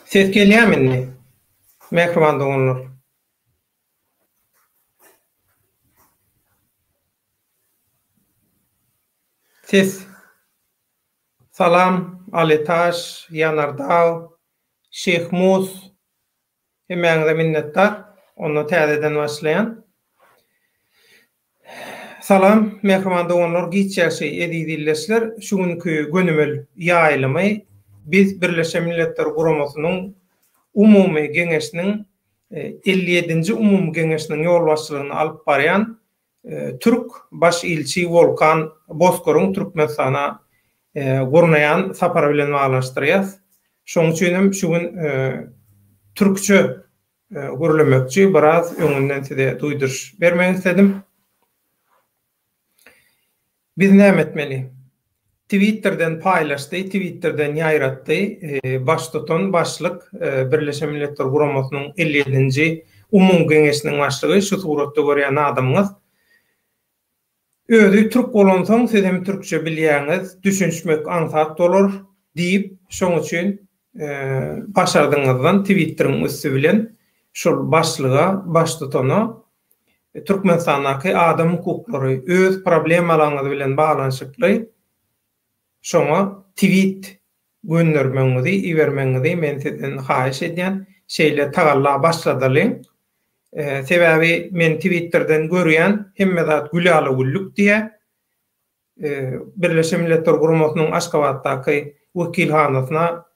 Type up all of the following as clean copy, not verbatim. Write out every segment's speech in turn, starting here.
Ses gelýärmi indi? Mähriban doganlar. Ses. Salam Alitaş, Ýanardag, Şeýhmus. Hemmäňize minnetdar. Onda täzeden başlaýan. Salam, mähriban doganlar, giç ýagşy, eziz ildeşler! Şu günki gönümel ýaýlymy biz Birleşen Milletler Guramasynyň Umumy Geňeşiniň 57-nji Umumy Geňeşiniň ýolbaşçylygyny alyp barýan türk Baş ilçi Wolkan Bozkuryň Türkmenistana gurnaýan sapary bilen baglanyşdyrýas. Şonuň üçin hem şu gün türkçe gürlemekçi, biraz öňünden size duýduryş bermek isledim. Biz näme etmeli? Twitterden paýlaşdy, Twitterden ýaýratdy. Baştutan, başlyk, Birleşen Milletler Guramasynyň 57-nji Umumy Geňeşiniň başlygy, şu suratda görýän adamyňyz. Özi türk bolansoň siz hem türkçe bilýäňiz, düşünişmek aňsat bolar diýip, şoň üçin başardygyňyzdan Twitteriň üsti bilen şol başlyga, baştutana Türkmenistandaky adam hukuklary, öz problemalaryňyz bilen baglanyşykly şoňa twit göndermegiňizi, ibermegiňizi men sizden haýyş edýän. Şeýle tagalla başladalyň. Sebäbi men twitterden görýän hemme zat gülala-güllük diýýär. Birleşen Milletler Guramasynyň Aşgabatdaky wekilhanasyna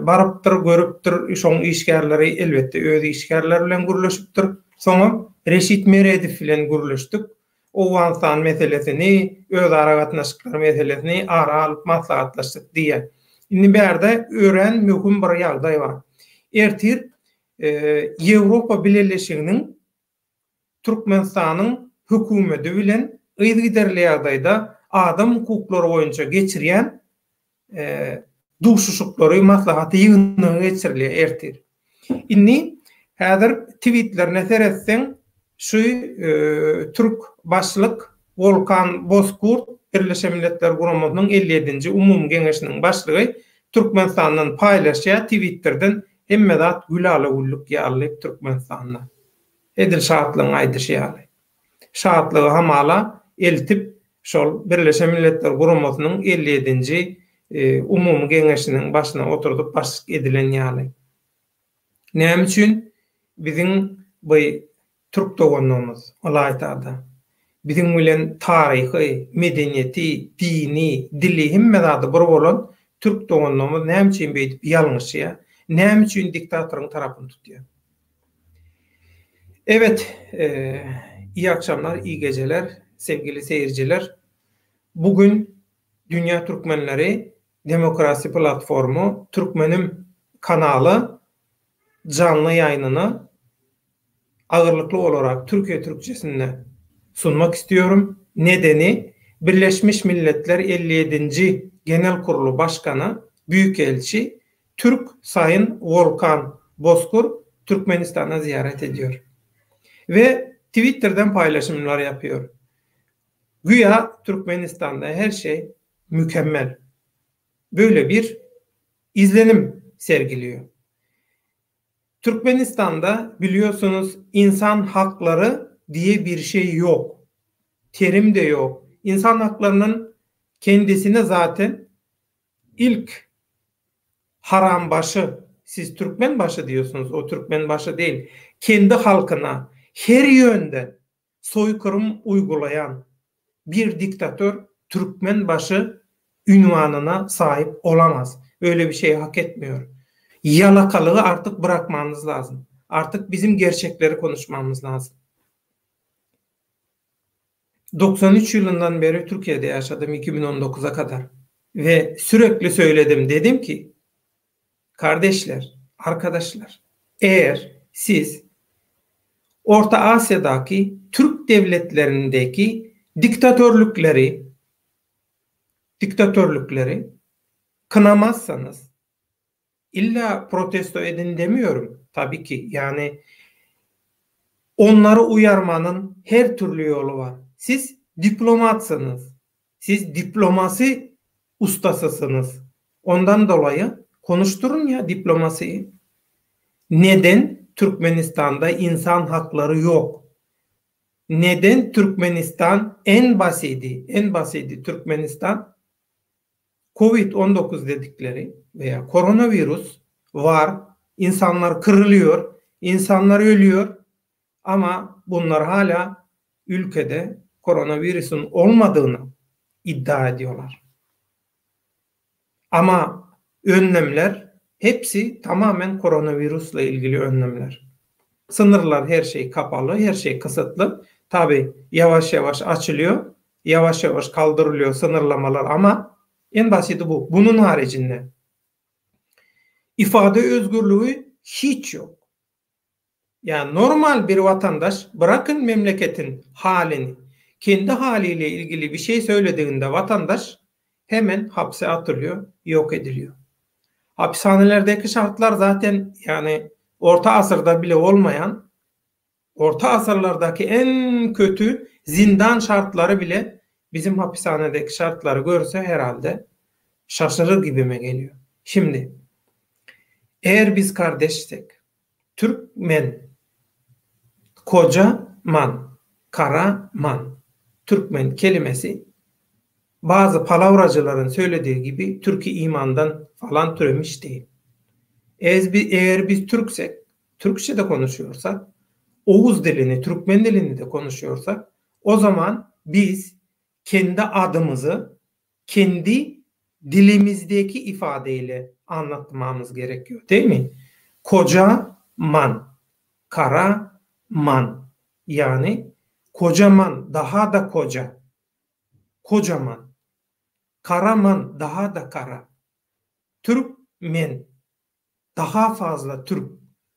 barypdyr, görüpdir, şoň işgärleri, elbetde, öz işgärleri bilen gürleşipdir. Soňam Reşit Meredow bilen gürleşdik. Owganystan meselesini, özara gatnaşyklar meselesini ara alyp maslahatlaşdyk diýýär. Indi bärde örän möhüm bir ýagdaý bar. Ertir Ýewropa Bileleşiginiň Türkmenistanyň hökümeti bilen yzygiderli ýagdaýda adam hukuklary boýunça geçirýän duşuşyklary, maslahaty, ýygnagy geçirilýär ertir. Indi häzir twitlerine seretseň, şu türk başlyk Wolkan Bozkurt, Birleşen Milletler Guramasynyň 57-nji Umumy Geňeşiniň başlygy Türkmenistandan paýlaşýar twitterden hemme zat gülala-güllük ýaly diýip Türkmenistanda. Edil Şatlygyň aýdyşy ýaly. Şatlygy hamala eltip şol Birleşen Milletler Guramasynyň 57-nji Umumy Geňeşiniň başyna oturdyp başlyk edilen ýaly. Näme üçin biziň bu türk doganlygymyz, ylaýta-da, biziň bilen taryhy, medeniýeti, dini, dili hemme zady bir bolan türk doganlygymyz näme üçin beýdip ýalňyşýar? Näme üçin diktatoryň tarapyny tutýar? Evet, iyi akşamlar, iyi geceler sevgili seyirciler. Bugün Dünya Türkmenleri Demokrasi Platformu Türkmenim kanaly janly ýaýnyny agyrlykly olarak Türkiye Türkçesinde sunmak istiyorum. Nedeni Birleşmiş Milletler 57-nji Genel Kurulu Başkany Büyükelçi Türk Sayın Wolkan Bozkur Türkmenistana ziyaret ediyor. Ve Twitterden paylaşımlar yapıyor. Güya Türkmenistanda her şey mükemmel. Böyle bir izlenim sergiliyor. Türkmenistanda biliyorsunuz insan haklary diye bir şey yok. Terim de yok. İnsan haklarının kendisine zaten ilk harambaşy, siz türkmenbaşy diyorsunuz, o türkmenbaşy değil, kendi halkyna her yönden soykırım uygulayan bir diktatör Türkmenbaşy ünwanına sahip olamaz. Öyle bir şey hak etmiyor. Yalakalygy artık bırakmanız lazım. Artık bizim gerçekleri konuşmamız lazım. 93 yılından beri Türkiye'de yaşadım 2019'a kadar. Ve sürekli söyledim. Dedim ki kardeşler, arkadaşlar eğer siz Orta Asya'daki Türk devletlerindeki diktatörlükleri diktatörlükleri kınamazsanız illa protesto edin demiyorum tabii ki yani onları uyarmanın her türlü yolu var. Siz diplomatsınız. Siz diplomasi ustasısınız. Ondan dolayı. Konuşdurun ya diplomasiyi. Neden Türkmenistanda insan haklary yok? Neden Türkmenistan en basidi, en basidi Türkmenistan Covid 19 dedikleri veya koronavirus var. İnsanlar kırılıyor, insanlar ölüyor ama bunlar hala ülkede koronavirüsün olmadığını iddia ediyorlar. Ama önlemler hepsi tamamen koronavirüsle ilgili önlemler. Sınırlar her şey kapalı, her şey kısıtlı. Tabi yavaş yavaş açılıyor, yavaş yavaş kaldırılıyor sınırlamalar ama en basiti bu. Bunun haricinde ifade özgürlüğü hiç yok. Yani normal bir vatandaş bırakın memleketin halini, kendi haliyle ilgili bir şey söylediğinde vatandaş hemen hapse atılıyor, yok ediliyor. Hapishanelerdeki şartlar zaten yani orta asırda bile olmayan orta asırlardaki en kötü zindan şartları bile bizim hapishanedeki şartları görse herhalde şaşırır gibime geliyor. Şimdi eğer biz kardeşsek Türkmen kocaman karaman Türkmen kelimesi bazı palavracıların söylediği gibi Türk-i imandan falan türemiş değil. Eğer biz Türksek, Türkçe de konuşuyorsak, Oğuz dilini, Türkmen dilini de konuşuyorsak o zaman biz kendi adımızı kendi dilimizdeki ifadeyle anlatmamız gerekiyor değil mi? Kocaman, karaman yani kocaman daha da koca, kocaman, karaman daha da kara, Türkmen daha fazla Türk,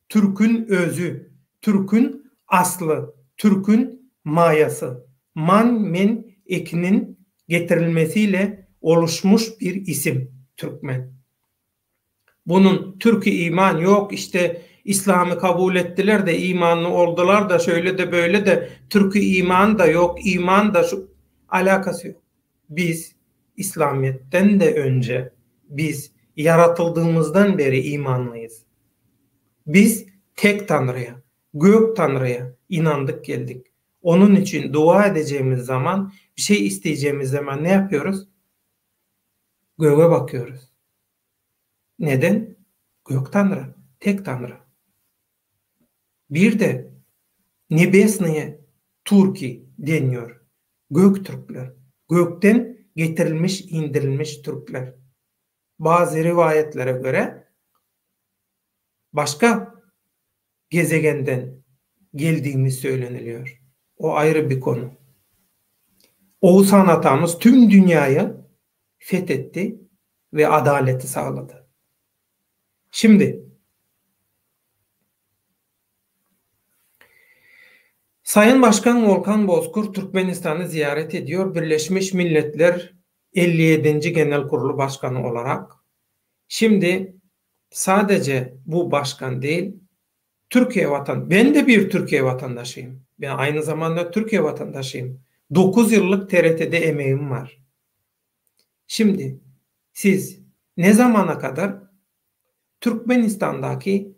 Türk'ün özü, Türk'ün aslı, Türk'ün mayası, man men ekinin getirilmesiyle oluşmuş bir isim Türkmen. Bunun Türk-i iman yok işte İslam'ı kabul ettiler de imanlı oldular da şöyle de böyle de Türk-i iman da yok iman da şu alakası yok. Biz İslamiyet'ten de önce biz yaratıldığımızdan beri imanlıyız. Biz tek Tanrı'ya, gök Tanrı'ya inandık geldik. Onun için dua edeceğimiz zaman, bir şey isteyeceğimiz zaman ne yapıyoruz? Göğe bakıyoruz. Neden? Gök Tanrı, tek Tanrı. Bir de Nebesneye Turki deniyor. Gök Türkler. Gökten getirilmiş, indirilmiş Türkler. Bazı rivayetlere göre başka gezegenden geldiğimiz söyleniliyor. O ayrı bir konu. Oğuzhan atamız tüm dünyayı fethetti ve adaleti sağladı. Şimdi Sayın Başkan Volkan Bozkurt Türkmenistan'ı ziyaret ediyor. Birleşmiş Milletler 57. Genel Kurulu Başkanı olarak. Şimdi sadece bu başkan değil, Türkiye vatan, ben de bir Türkiye vatandaşıyım. Ben aynı zamanda Türkiye vatandaşıyım. 9 yıllık TRT'de emeğim var. Şimdi siz ne zamana kadar Türkmenistan'daki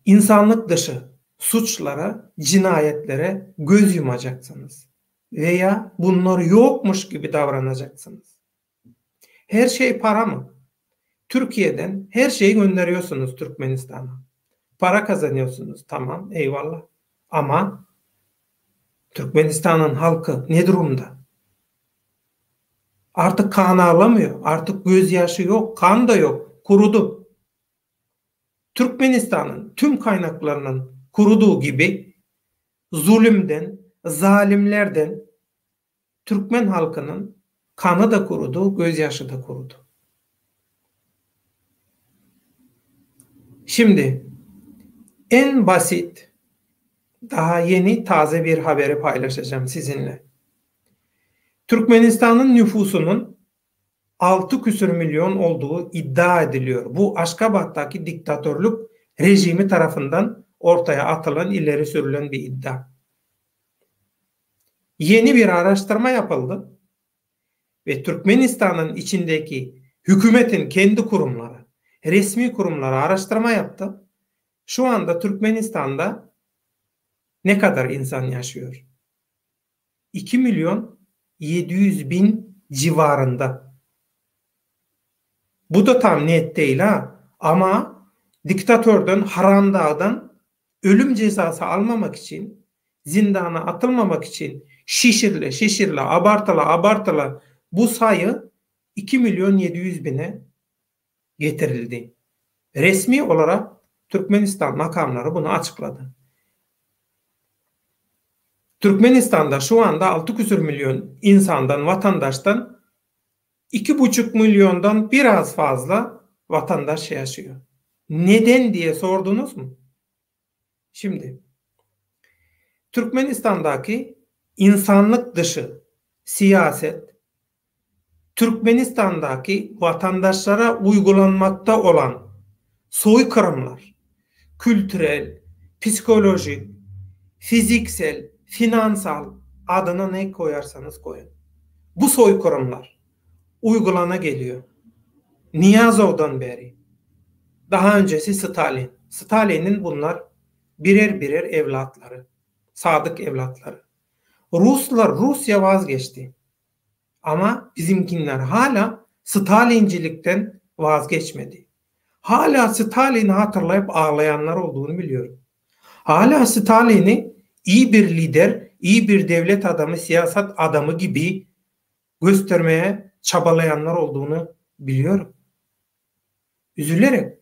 insanlık dışı suçlara, cinayetlere göz yumacaksınız veya bunlar yokmuş gibi davranacaksınız. Her şey para mı? Türkiye'den her şeyi gönderiyorsunuz Türkmenistan'a. Para kazanıyorsunuz. Tamam, eyvallah. Ama Türkmenistan'ın halkı ne durumda? Artık kan ağlamıyor. Artık gözyaşı yok. Kan da yok. Kurudu. Türkmenistan'ın tüm kaynaklarının kuruduğu gibi zulümden, zalimlerden Türkmen halkının kanı da kurudu, gözyaşı da kurudu. Şimdi en basit daha yeni taze bir haberi paylaşacağım sizinle. Türkmenistan'ın nüfusunun 6 küsür milyon olduğu iddia ediliyor. Bu Aşkabat'taki diktatörlük rejimi tarafından ortaya atılan, ileri sürülen bir iddia. Yeni bir araştırma yapıldı ve Türkmenistan'ın içindeki Hükümetin kendi kurumlary, resmi kurumlary araştyrma yaptı. Şu anda Türkmenistanda ne kadar insan yaşıyor? 2 milyon 700 bin civarında. Bu da tam net değil ha. Ama diktatörden, haramdağdan ölüm cezası almamak için, zindana atılmamak için şişirile, şişirile, abartıla, abartıla bu sayı 2 milyon 700 bine getirildi. Resmi olarak Türkmenistan makamları bunu açıkladı. Türkmenistanda şu anda 6 küsür milyon insandan, vatandaştan 2,5 milyondan biraz fazla vatandaş yaşıyor. Neden diye sordunuz mu? Şimdi Türkmenistan'daki insanlık dışı siyaset Türkmenistan'daki vatandaşlara uygulanmakta olan soykırımlar, kültürel, psikolojik, fiziksel, finansal adına ne koyarsanız koyun. Bu soykırımlar uygulana geliyor. Niyazov'dan beri. Daha öncesi Stalin. Stalin'in bunlar birer birer evlatları. Sadık evlatları. Ruslar Rusya vazgeçti. Ama bizimkinler hala Stalincilikten vazgeçmedi. Hala Stalin'i hatırlayıp ağlayanlar olduğunu biliyorum. Hala Stalin'i iyi bir lider, iyi bir devlet adamı, siyaset adamı gibi göstermeye çabalayanlar olduğunu biliyorum. Üzülerek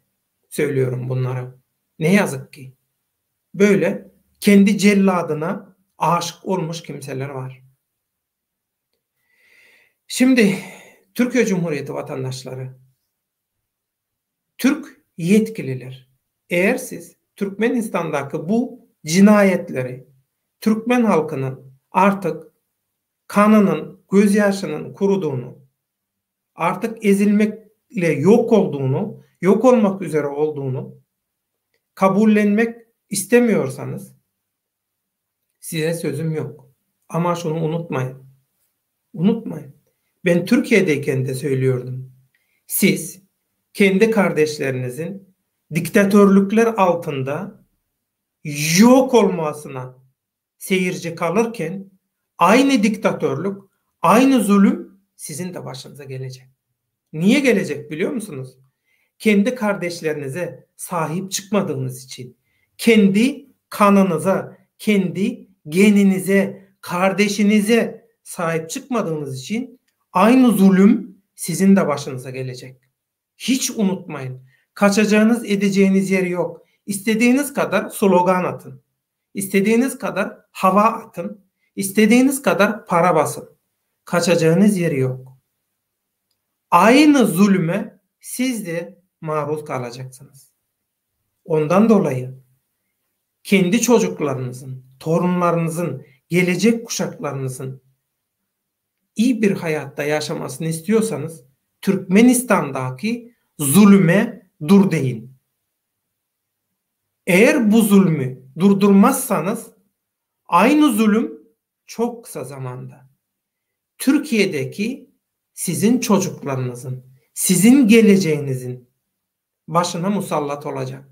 söylüyorum bunlara. Ne yazık ki. Böyle kendi celladına aşık olmuş kimseler var. Şimdi Türkiye Cumhuriyeti vatandaşları, Türk yetkililer, eğer siz Türkmenistan'daki bu cinayetleri Türkmen halkının artık kanının, gözyaşının kuruduğunu, artık ezilmekle yok olduğunu, yok olmak üzere olduğunu kabullenmek istemiyorsanız size sözüm yok. Ama şunu unutmayın. Unutmayın. Ben Türkiye'deyken de söylüyordum. Siz kendi kardeşlerinizin diktatörlükler altında yok olmasına seyirci kalırken aynı diktatörlük, aynı zulüm sizin de başınıza gelecek. Niye gelecek biliyor musunuz? Kendi kardeşlerinize sahip çıkmadığınız için, kendi kanınıza, kendi geninize, kardeşinize sahip çıkmadığınız için aynı zulüm sizin de başınıza gelecek. Hiç unutmayın. Kaçacağınız, edeceğiniz yer yok. İstediğiniz kadar slogan atın. İstediğiniz kadar hava atın. İstediğiniz kadar para basın. Kaçacağınız yer yok. Aynı zulme siz de maruz kalacaksınız. Ondan dolayı kendi çocuklarınızın, torunlarınızın, gelecek kuşaklarınızın iyi bir hayatta yaşamasını istiyorsanız Türkmenistan'daki zulüme dur deyin. Eğer bu zulmü durdurmazsanız aynı zulüm çok kısa zamanda Türkiye'deki sizin çocuklarınızın, sizin geleceğinizin başına musallat olacak.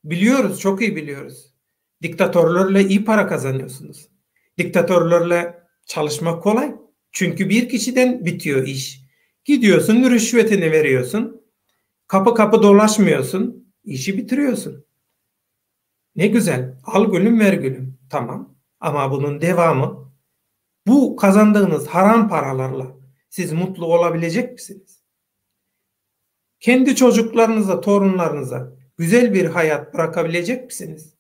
Biliyoruz, çok iyi biliyoruz. Diktatörlerle iyi para kazanıyorsunuz. Diktatörlerle çalışmak kolay. Çünkü bir kişiden bitiyor iş. Gidiyorsun, rüşvetini veriyorsun. Kapı kapı dolaşmıyorsun. İşi bitiriyorsun. Ne güzel. Al gülüm ver gülüm. Tamam. Ama bunun devamı bu kazandığınız haram paralarla siz mutlu olabilecek misiniz? Kendi çocuklarınıza, torunlarınıza güzel bir hayat bırakabilecek misiniz?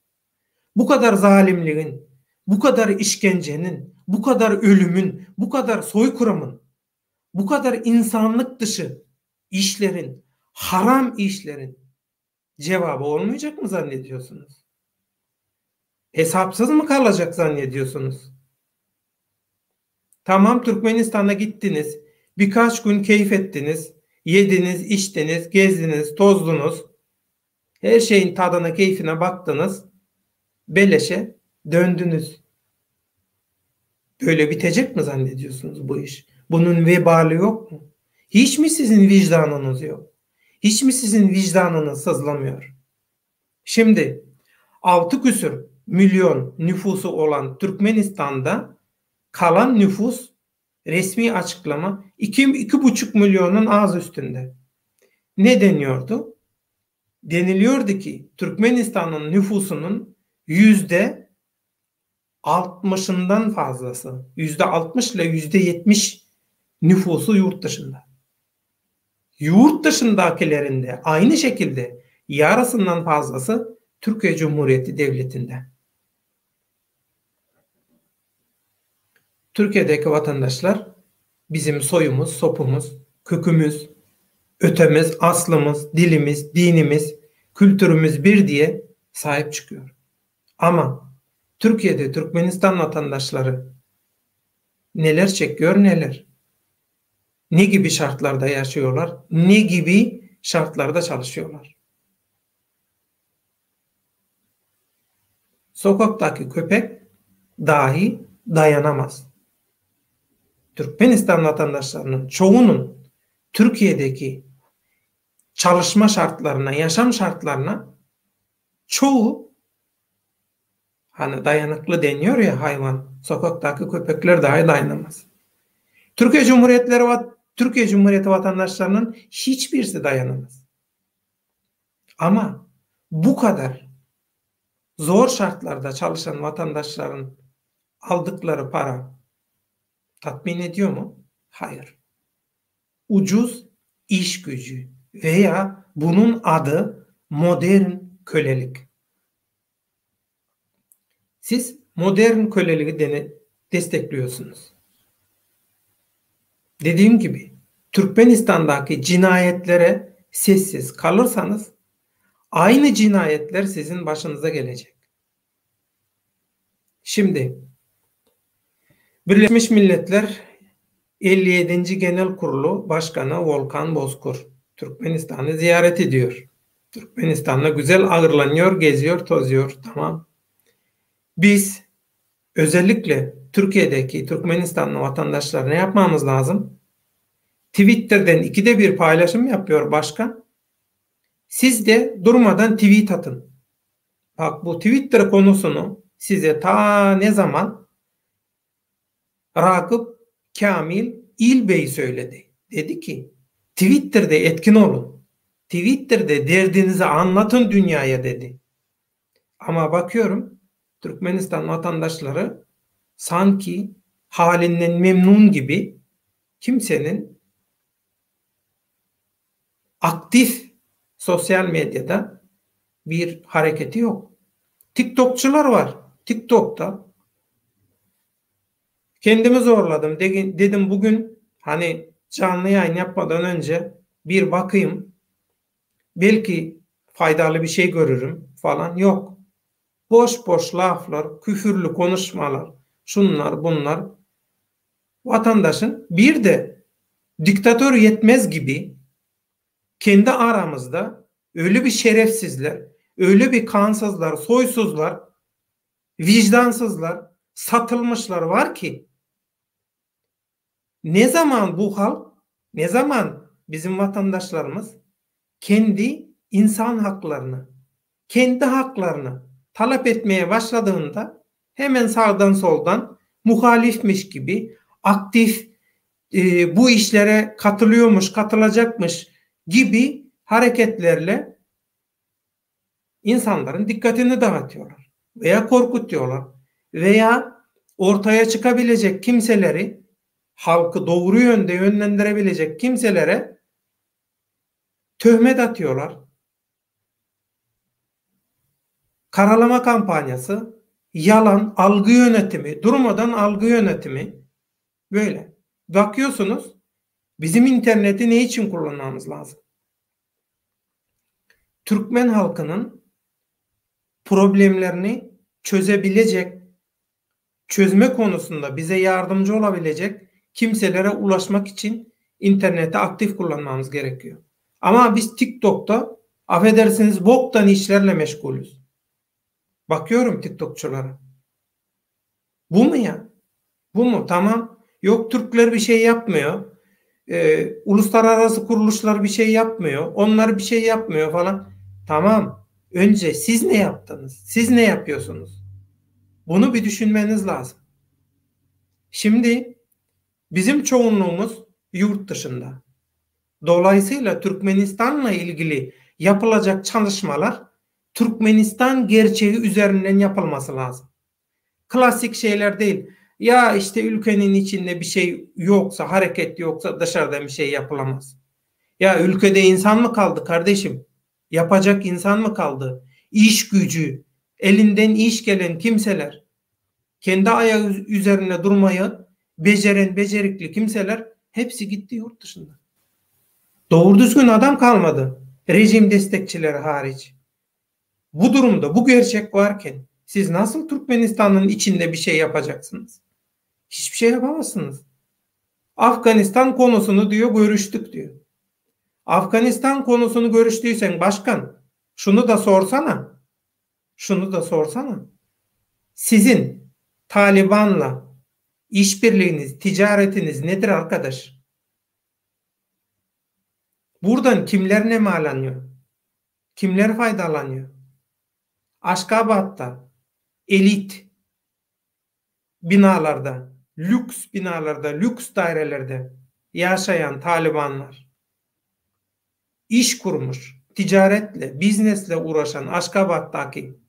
Bu kadar zalimliğin, bu kadar işkencenin, bu kadar ölümün, bu kadar soykırımın, bu kadar insanlık dışı işlerin, haram işlerin cevabı olmayacak mı zannediyorsunuz? Hesapsız mı kalacak zannediyorsunuz? Tamam Türkmenistan'a gittiniz. Birkaç gün keyif ettiniz. Yediniz, içtiniz, gezdiniz, tozdunuz. Her şeyin tadına, keyfine baktınız. Beleşe döndünüz. Böyle bitecek mi zannediyorsunuz bu iş? Bunun webaly ýokmy? Hiçmi sizin wiždanyňyz ýok? Hiçmi sizin wiždanyňyz syzlamýar? Şimdi alty küsür milýon nüfusy olan Türkmenistanda kalan nüfus resmi açyklama iki, iki buçuk milýondan az üstünde. Ne deniyordu? Deniliyordu ki Türkmenistanyň nüfusynyň %60-yndan fazlasy, %60 ile %70 nüfusy ýurt dışynda. Ýurt dışyndakilerinde aýny şekilde ýarysyndan fazlasy Türkiýe Cumhuriyeti Devletinde. Türkiýedeki watandaşlar bizim soýumyz, sopumyz, kökümiz, ötemiz, aslymyz, dilimiz, dinimiz, kültürimiz bir diýe saýyp çykýar. Ama Türkiýede Türkmenistan watandaşlary neler çekýär neler. Ne gibi şartlarda ýaşaýarlar, ne gibi şartlarda çalışýarlar. Sokakdaky köpek dahi daýanamaz. Türkmenistan watandaşlarynyň çogunyň Türkiýedeki çalışma şartlaryna, ýaşam şartlaryna çogy hany daýanykly denýär ýa haýwan, sokakdaky köpekler dahi daýanamaz. Türkiýe Cumhuriyetleri Türkiýe Cumhuriyeti watandaşlarynyň hiç birisi daýanamaz. Ama bu kadar zor şartlarda çalışan watandaşlaryň aldyklary para tatmin ediyor mu? Hayır. Ucuz iş gücü veya bunun adı modern kölelik. Siz modern köleligi destekliyorsunuz. Dediğim gibi Türkmenistandaky cinayetlere sessiz kalırsanız aynı cinayetler sizin başınıza gelecek. Şimdi Birleşmiş Milletler 57-nji Genel Kurulu Başkany Wolkan Bozkur Türkmenistany ziýaret ediyor. Türkmenistanda güzel agyrlanýar, geziyor, tozuyor. Tamam. Biz özellikle Türkiýedeki Türkmenistanly watandaşlar ne yapmamız lazım? Twitterden ikide bir paýlaşym yapýar başkan. Siz de durmadan tweet atyn. Bak bu Twitter konusyny size ta ne zaman Ragyp Kamil Ilbeý söýledi. Dedi ki, Twitterde etkin boluň. Twitterde derdinizi anlatyn dünýäýe dedi. Ama bakıyorum Türkmenistan watandaşlary sanki halinden memnun gibi kimsenin aktif sosyal mediada bir hareketi ýok. Tiktokçylar bar. Tiktokda kendimi zorladım. Dedim bugün hani janly ýaýyn ýapmadan önce bir bakayım. Belki faýdaly bir şey görürüm falan. Ýok. Boş-boş laflar, küfürli konuşmalar, şunlar, bunlar. Watandaşyň bir-de diktator ýetmez gibi kendi aramyzda öyle bir şerefsizler, öyle bir kansyzlar, soýsuzlar, Vicdansızlar, satylmyşlar bar ki, ne zaman bu halk, ne zaman bizim watandaşlarymyz kendi insan haklaryny, kendi haklaryny talap etmeye başladygynda hemen sagdan soldan muhalifmiş gibi aktif bu işlere katylýomyş, katylajakmyş gibi hareketlerle insanlaryň dikkatini dagatýarlar veya korkutýarlar veya ortaya çykabilecek kimseleri halky dogry ýönde ýönlendirebilecek kimselere töhmet atýarlar. Karalama kampaniýasy, ýalan, algy ýönetimi, durmadan algy ýönetimi böyle. Bakýorsunuz bizim interneti ne üçin kullanmamyz lazym? Türkmen halkynyň problemlerini çözebilecek, çözme konusunda bize ýardymjy olabilecek kimselere ulaşmak için interneti aktif kullanmamyz gerekiyor. Ama biz TikTokda affedersiniz bokdan işlerle meşgulüz. Bakıyorum TikTokçulara. Bu mu ya? Bu mu? Tamam. Yok Türkler bir şey yapmıyor. Ee, uluslararası kuruluşlar bir şey yapmıyor. Onlar bir şey yapmıyor falan. Tamam. Önce siz ne yaptınız? Siz ne yapıyorsunuz? Bunu bir düşünmeniz lazım. Şimdi bizim çoğunluğumuz yurt dışında. Dolayısıyla Türkmenistan'la ilgili yapılacak çalışmalar Türkmenistan gerçeği üzerinden yapılması lazım. Klasik şeyler değil. Ya işte ülkenin içinde bir şey yoksa, hareket yoksa dışarıdan bir şey yapılamaz. Ya ülkede insan mı kaldı kardeşim? Yapacak insan mı kaldı? İş gücü, elinden iş gelen kimseler, kendi ayağı üzerine durmayı beceren becerikli kimseler hepsi gitti yurt dışında. Doğru düzgün adam kalmadı. Rejim destekçileri hariç. Bu durumda bu gerçek varken siz nasıl Türkmenistan'ın içinde bir şey yapacaksınız? Hiçbir şey yapamazsınız. Afganistan konusunu diyor görüştük diyor. Afganistan konusunu görüştüysen başkan şunu da sorsana. Şunu da sorsana. Sizin Taliban'la işbirliğiniz, ticaretiniz nedir arkadaş? Buradan kimler nemalanıyor? Kimler faydalanıyor? Aşkabat'ta elit binalarda, lüks binalarda, lüks dairelerde yaşayan Talibanlar iş kurmuş, ticaretle, biznesle uğraşan Aşkabat'taki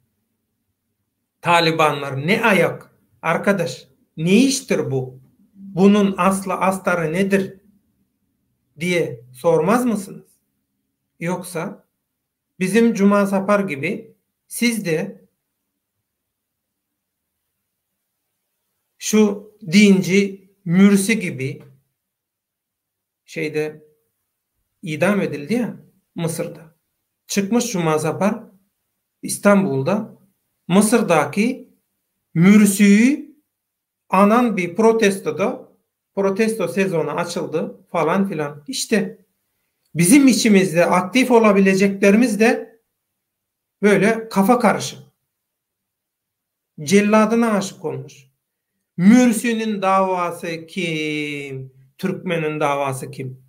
Talibanlar ne ayak? Arkadaş ne iştir bu? Bunun aslı astarı nedir? diye sormaz mısınız? Yoksa bizim Cuma Sapar gibi siz de şu dinci Mürsi gibi şeyde idam edildi ya Mısır'da. Çıkmış Cuma Sapar İstanbul'da Mısır'daki Mürsi'yi anan bir protestoda protesto sezonu açıldı falan filan. İşte bizim içimizde aktif olabileceklerimiz de böyle kafa karışık. Celladına aşık olmuş. Mürsi'nin davası kim? Türkmen'in davası kim?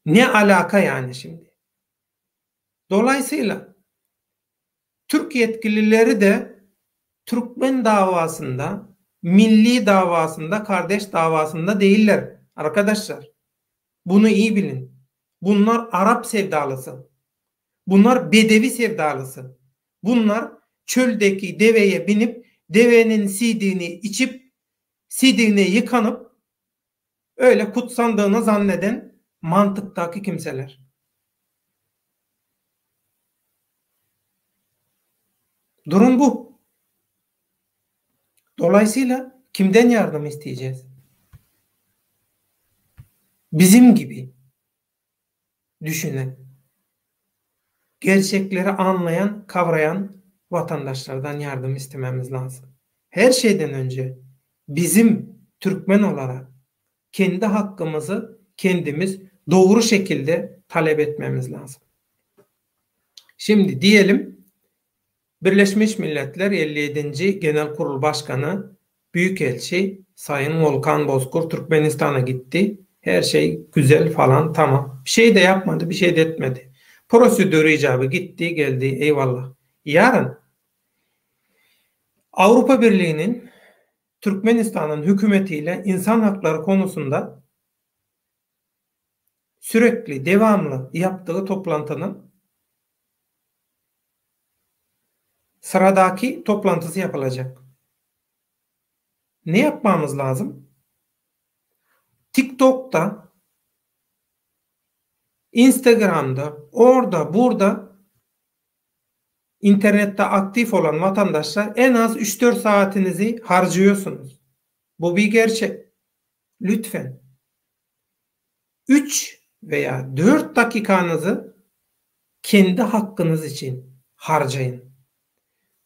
Ne alaka yani şimdi? Dolayısıyla Türk yetkilileri de Türkmen davasında, milli davasında, kardeş davasında değiller arkadaşlar. Bunu iyi bilin. Bunlar Arap sevdalısı. Bunlar Bedevi sevdalısı. Bunlar çöldeki deveye binip devenin sidiğini içip sidiğine yıkanıp öyle kutsandığını zanneden mantıktaki kimseler. Durum bu. Dolayısıyla kimden yardım isteyeceğiz? Bizim gibi düşünen, gerçekleri anlayan, kavrayan vatandaşlardan yardım istememiz lazım. Her şeyden önce bizim Türkmen olarak kendi hakkımızı kendimiz doğru şekilde talep etmemiz lazım. Şimdi diyelim Birleşmiş Milletler 57. Genel Kurul Başkanı Büyükelçi Sayın Volkan Bozkurt Türkmenistan'a gitti. Her şey güzel falan tamam. Bir şey de yapmadı, bir şey de etmedi. Prosedür icabı gitti, geldi eyvallah. Yarın Avrupa Birliği'nin Türkmenistan'ın hükümetiyle insan hakları konusunda sürekli devamlı yaptığı toplantının sıradaki toplantısı yapılacak. Ne yapmamız lazım? TikTok'ta, Instagram'da, orada, burada internette aktif olan vatandaşlar en az 3-4 saatinizi harcıyorsunuz. Bu bir gerçek. Lütfen 3 veya 4 dakikanızı kendi hakkınız için harcayın.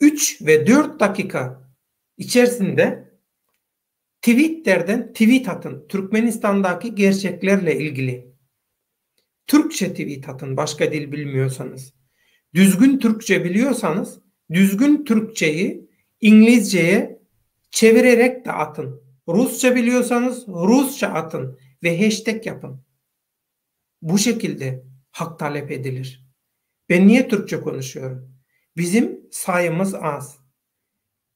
3 ve 4 dakika içerisinde Twitter'den tweet atın. Türkmenistan'daki gerçeklerle ilgili. Türkçe tweet atın başka dil bilmiyorsanız. Düzgün Türkçe biliyorsanız düzgün Türkçeyi İngilizceye çevirerek de atın. Rusça bilýosaňyz rusça atyn we heştek ýapyn. Bu şekilde hak talep edilir. Ben niye türkçe konuşuyorum? Bizim sayımız az.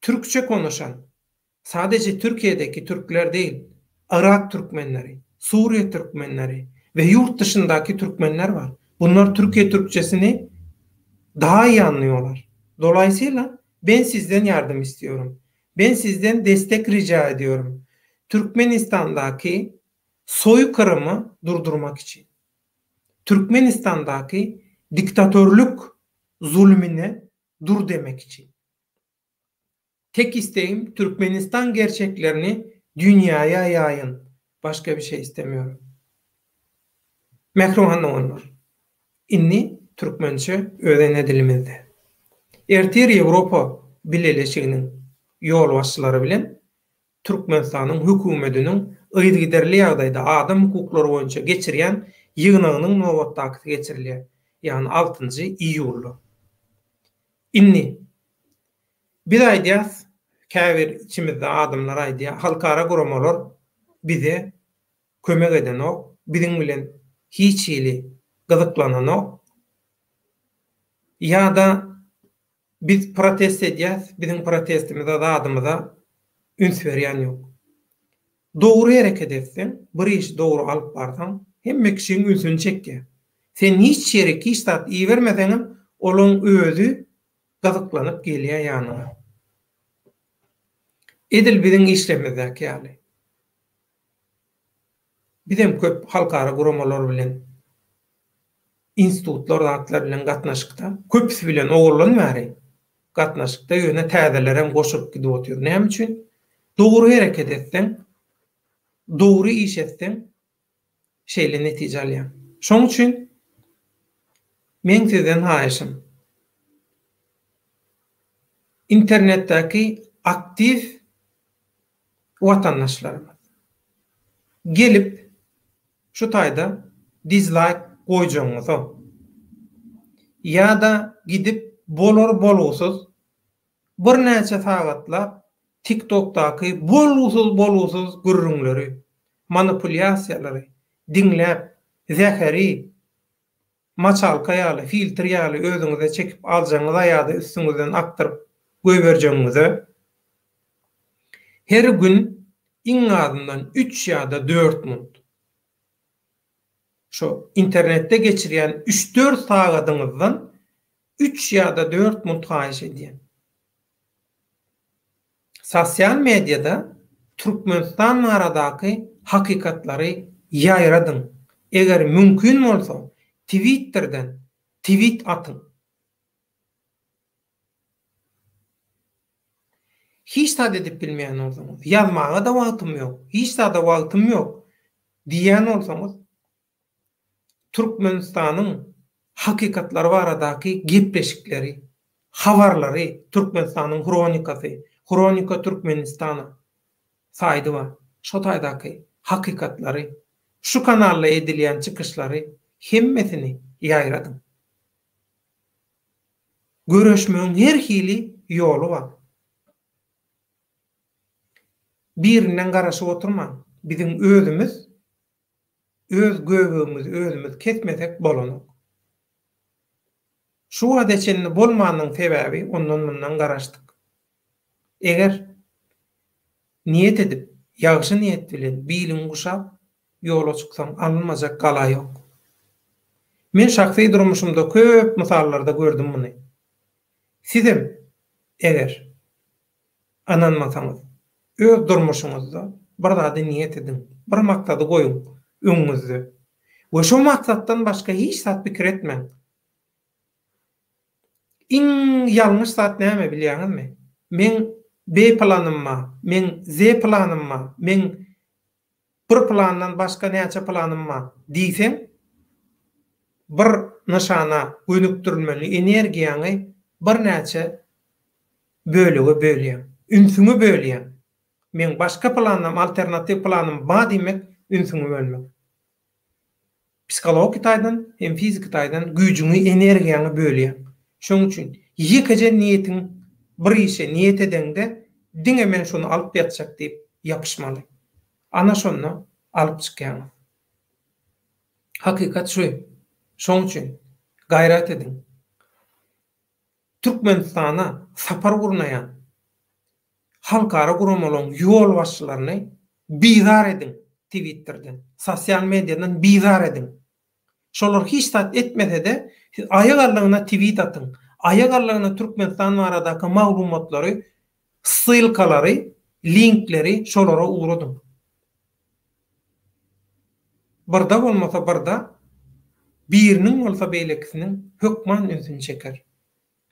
Türkçe konuşan sadece Türkiye'deki türkler değil, Irak türkmenleri, Suriye türkmenleri we ýurt dışyndaky türkmenler bar. Bunlar Türkiye türkçesini daha iyi anlıyorlar. Dolayısıyla ben sizden yardım istiyorum. Ben sizden destek rica ediyorum. Türkmenistandaky soýkyrymı durdurmak için. Türkmenistandaky diktatörlük zulmüne dur demek için. Tek isteğim Türkmenistan gerçeklerini dünýäye ýaýyn. Başka bir şey istemiyorum. Mähriban doganlar! Indi türkmençe öz ene dilimizde. Ertir Ýewropa Bileleşiginiň ýolbaşçylary bilen Türkmenistanyň höküwmediniň yzygiderli ýagdaýda adam hukuklary boýunça geçirýän ýygnagynyň nobatdakysy geçirilýär, ýagny altynjy iýulda. Indi, biz aýdýas, käbir içimizde adamlar aýdýar, halkara guramalar bize kömek edenok, biziň bilen hiç hili gyzyklananok ýa-da Biz protest edýäs, biziň protestimize zadymyza üns berýän ýok. Dogry hereket etseň, bir işi dogry alyp barsaň, hemme kişiň ünsüni çekýär. Sen hiç ýere hiç zat ibermeseňem, olaň özi gyzyklanyp gelýär ýanyňa. Edil biziň işlerimizdäki ýaly. Bizem köp halkara guramalar bilen institutlar zatlar bilen gatnaşykda, köpüsi bilen oguldan bäri gatnaşykda, ýöne täzelerem goşulyp gidip otyr. Näme üçin? Dogry hereket etseň, dogry iş etseň, şeýle netije alýaň. Şoň üçin meň sizden haýyşym, internetdäki aktiw watandaşlarymyz, gelip şu taýda dizlaýk goýjagyňyza ýa-da gidip bolar-bolgusyz birnäçe sagatlap TikTokdaky bolgusyz-bolgusyz gürrüňleri, manipulýasiýalary diňläp zäheri maçalka ýaly, filtr ýaly özüňize çekip aljagyňyza ýa-da üstüňizden akdyryp goýberjegiňize her gün iň azyndan üç ýa-da dört munt şo internetde geçirýän üç-dört sagadyňyzdan üç ýa-da dört munt haýyş edýän. Sosial mediada Türkmenistan baradaky hakykatlary ýaýradyň. Eger mümkin bolsa, Twitterden twit atyň. Hiç zat edip bilmeýän bolsaňyz, ýazmaga-da wagtym ýok, hiç zada wagtym ýok diýýän bolsaňyz, Türkmenistanyň hakykatlary baradaky gepleşikleri, habarlary Türkmenistanyň Hronikasy, Hronika Türkmenistana saýdy bar. Şo taýdaky hakykatlary, şu kanalda edilýän çykyşlary hemmesini ýaýradyň. Göreşmegiň her hili ýoly bar. Birinden garaşyp oturmaň. Biziň özümiz Öz göbegimizi özümiz kesmesek bolanok. Şu wagta çenli bolmanynyň sebäbi ondan-mundan garaşdyk. Eger niýet edip, ýagşy niýet bilen biliňi guşap ýola çyksaň alynmajak gala ýok. Men şahsy durmuşymda köp mysallarda gördüm muny. Sizem eger Ynanmasaňyz, öz durmuşyňyzda bir zady niýet ediň, bir maksady goýuň öňüňizde we şo maksatdan başga hiç zat pikir etmäň. Iň ýalňyş zat näme bilýäňizmi? Meň B planym bar, meň Z planym bar, meň bir plandan başga näçe planym bar diýseň, bir nyşana gönükdirilmeli energiýaňy birnäçe bölege bölýäň. Ünsüňi bölýäň. Meň başga planym, alternatiw planym bar diýmek ünsüňi bölmek. Psihologiki taýdan hem fiziki taýdan güýjüňi, energiýaňy bölýäň. Şonuň üçin ýekeje niýetiň bir işe niýet edeňde diňe men şuny alyp ýatjak diýip. ýapyşmaly. Ana şonda alyp çykýaňyz. Hakykat şu. Şoň üçin gaýrat ediň. Türkmenistana sapar gurnaýan halkara guramalaryň ýolbaşçylaryny bizar ediň Twitterden, sosial mediadan bizar ediň. Şolar hiç zat etmese-de, siz aýak aldygyna tweet atyň. Aýak aldygyna Türkmenistan baradaky maglumatlary, ssylkalary, linkleri şolara ugradyň. Birde bolmasa birde, biriniň bolsa beýlekisiniň hökman ünsüni çeker.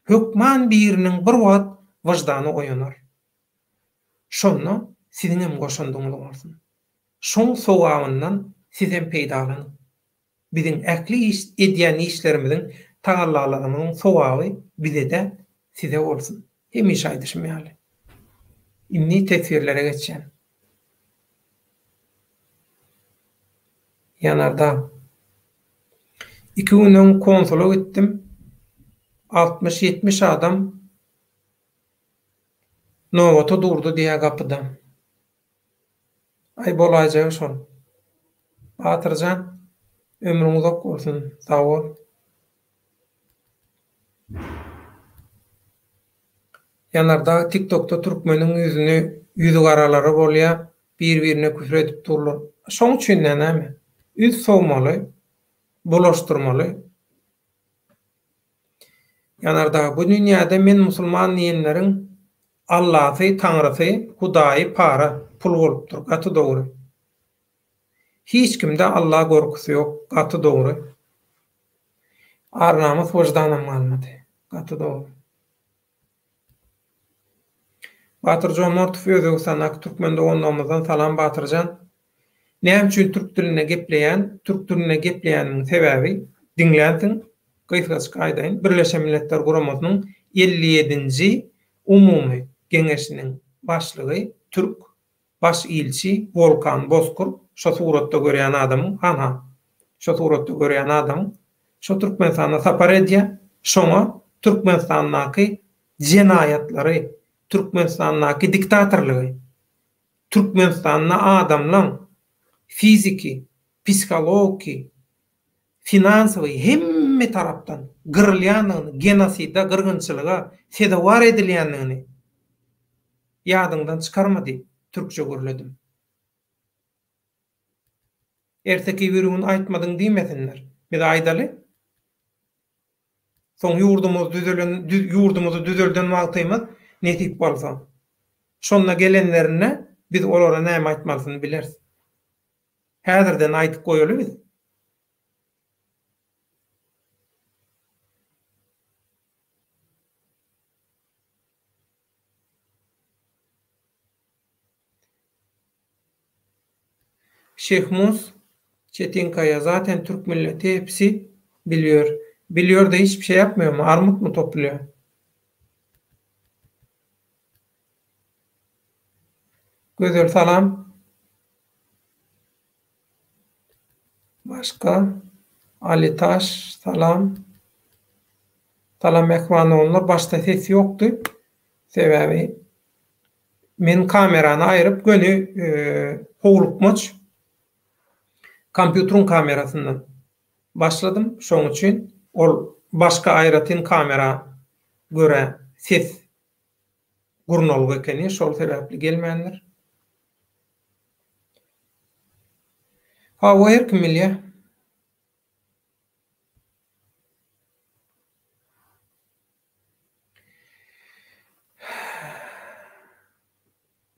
Hökman biriniň bir wagt wyždany oýanar. Şonda siziňem goşandyňyz bolsun. Şoň sogabyndan sizem peýdalanyň. Biziň ähli iş edýän işlerimiziň, tagallalarymyzyň sogaby bize-de, size bolsun. Hemişe aýdyşym ýaly. Indi teswirlere geçýän. Ýanardag. Iki gün öň konsula gitdim. Altmyş-ýetmiş adam nobata durdy diýýär gapyda. Aý bolaýjagy şol. Batyrjan ömrüň uzak bolsun sag bol. Ýanardag tiktokda türkmeniň ýüzüni ýüzi garalary bolýa bir birine küfür edip durlar. Şoň üçin-dä näme? Üns sowmaly, bulaşdyrmaly. Ýanardag bu dünýäde men musulman diýenleriň Allasy, Taňrysy, Hudaýy para, pul bolupdyr. Gaty dogry. Hiç kimde Alla gorkusy ýok. Gaty dogry. Ar-namys, wyždanam galmady. Gaty dogry. Batyr Jomortow Özbegistandaky türkmen doganlygymyzdan salam Batyrjan. Näme üçin türk dilinde gepleýän? Türk dilinde gepleýänimiň sebäbi diňlänsiň, gysgajyk aýdaýyn, Birleşen Milletler Guramasynyň 57-nji Umumy Geňeşiniň başlygy türk baş ilçi Wolkan Bozkurt, şo suratda görýän adamyň, hanha, şo suratda görýän adamyň, şo Türkmenistanda sapar edýär, şoňa Türkmenistandaky jenaýatlary, Türkmenistandaky diktatorlygy, Türkmenistanda adamlaň fiziki, psihologiki, finansowy hemme tarapdan gyrylýandygyny, genoside, gyrgynçylyga sezewar edilýändigini ýadyňdan çykarma diýip türkçe gürledim. Erteki birigün aýtmadyň diýmesinler. Biz aýdaly. Soň ýurdumyz düzelen ýurdumyzy düzelden wagtymyz nesip bolsa. Şonda gelenlerinde biz olara näme aýtmalysyny bileris. Häzirden aýdyp goýaly biz. Şehmus Çetinkaya zaten türk milleti hepsi biliyor. Biliyor da hiçbir şey yapmıyor mu? Armut mu topluyor? Gözel salam. Başga Ali Taş salam. Salam mähriban doganlar başda ses ýokdy. Sebäbi Men kamerany aýryp göni howlukmaç kompýuteriň kamerasyndan başladym. Şoň üçin ol başga aýratyn kamera görä ses gurnalgy ekeni, şol sebäpli gelmändir. Hawa her kim bilýär.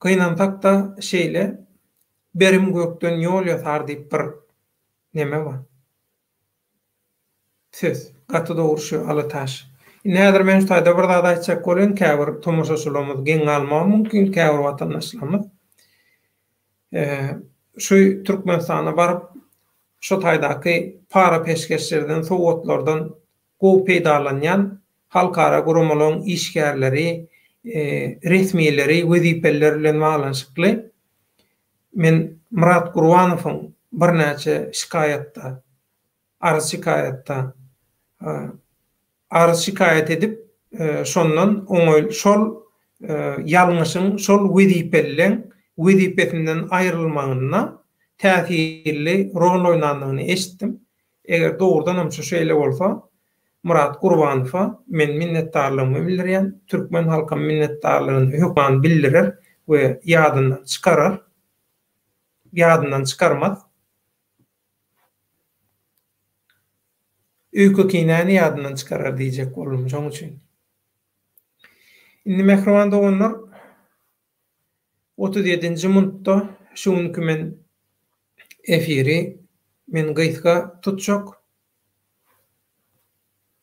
Gynansak-da şeýle, Berim gökden ýol ýasar diýip bir neme bar. Söz. Gaty dogry şu Alataş. Indi häzir men şu taýda bir zat aýtjak bolýan, käbir tomaşaçylarymyz geň galmagy mümkin, käbir watandaşlarymyz. Şu Türkmenistana baryp, şu taýdaky para-peşgeşlerden, sowgatlardan gowy peýdalanýan halkara guramalaryň işgärleri, resmileri, wezipeliler bilen baglanyşykly men Myrat Gurbanowyň birnäçe şikaýatda, arz-şikaýatda, arz-şikaýat edip, şondan oňaýly şol ýalňyşyň şol wezipelileň. wezipesinden aýrylmagynda täsirli rol oýnandygyny eşitdim. Eger dogrudanam şu şeýle bolsa, Myrat Gurbanowa men minnetdarlygymy bildirýän, türkmen halkam minnetdarlygyny hökman bildirer we ýadyndan çykarar, ýadyndan çykarmaz. Öýke-kinäni ýadyndan çykarar diýjek boldum şoň üçin. Indi mähriban doganlar, 37-nji muntda şu günki men efiri men gysga tutjak.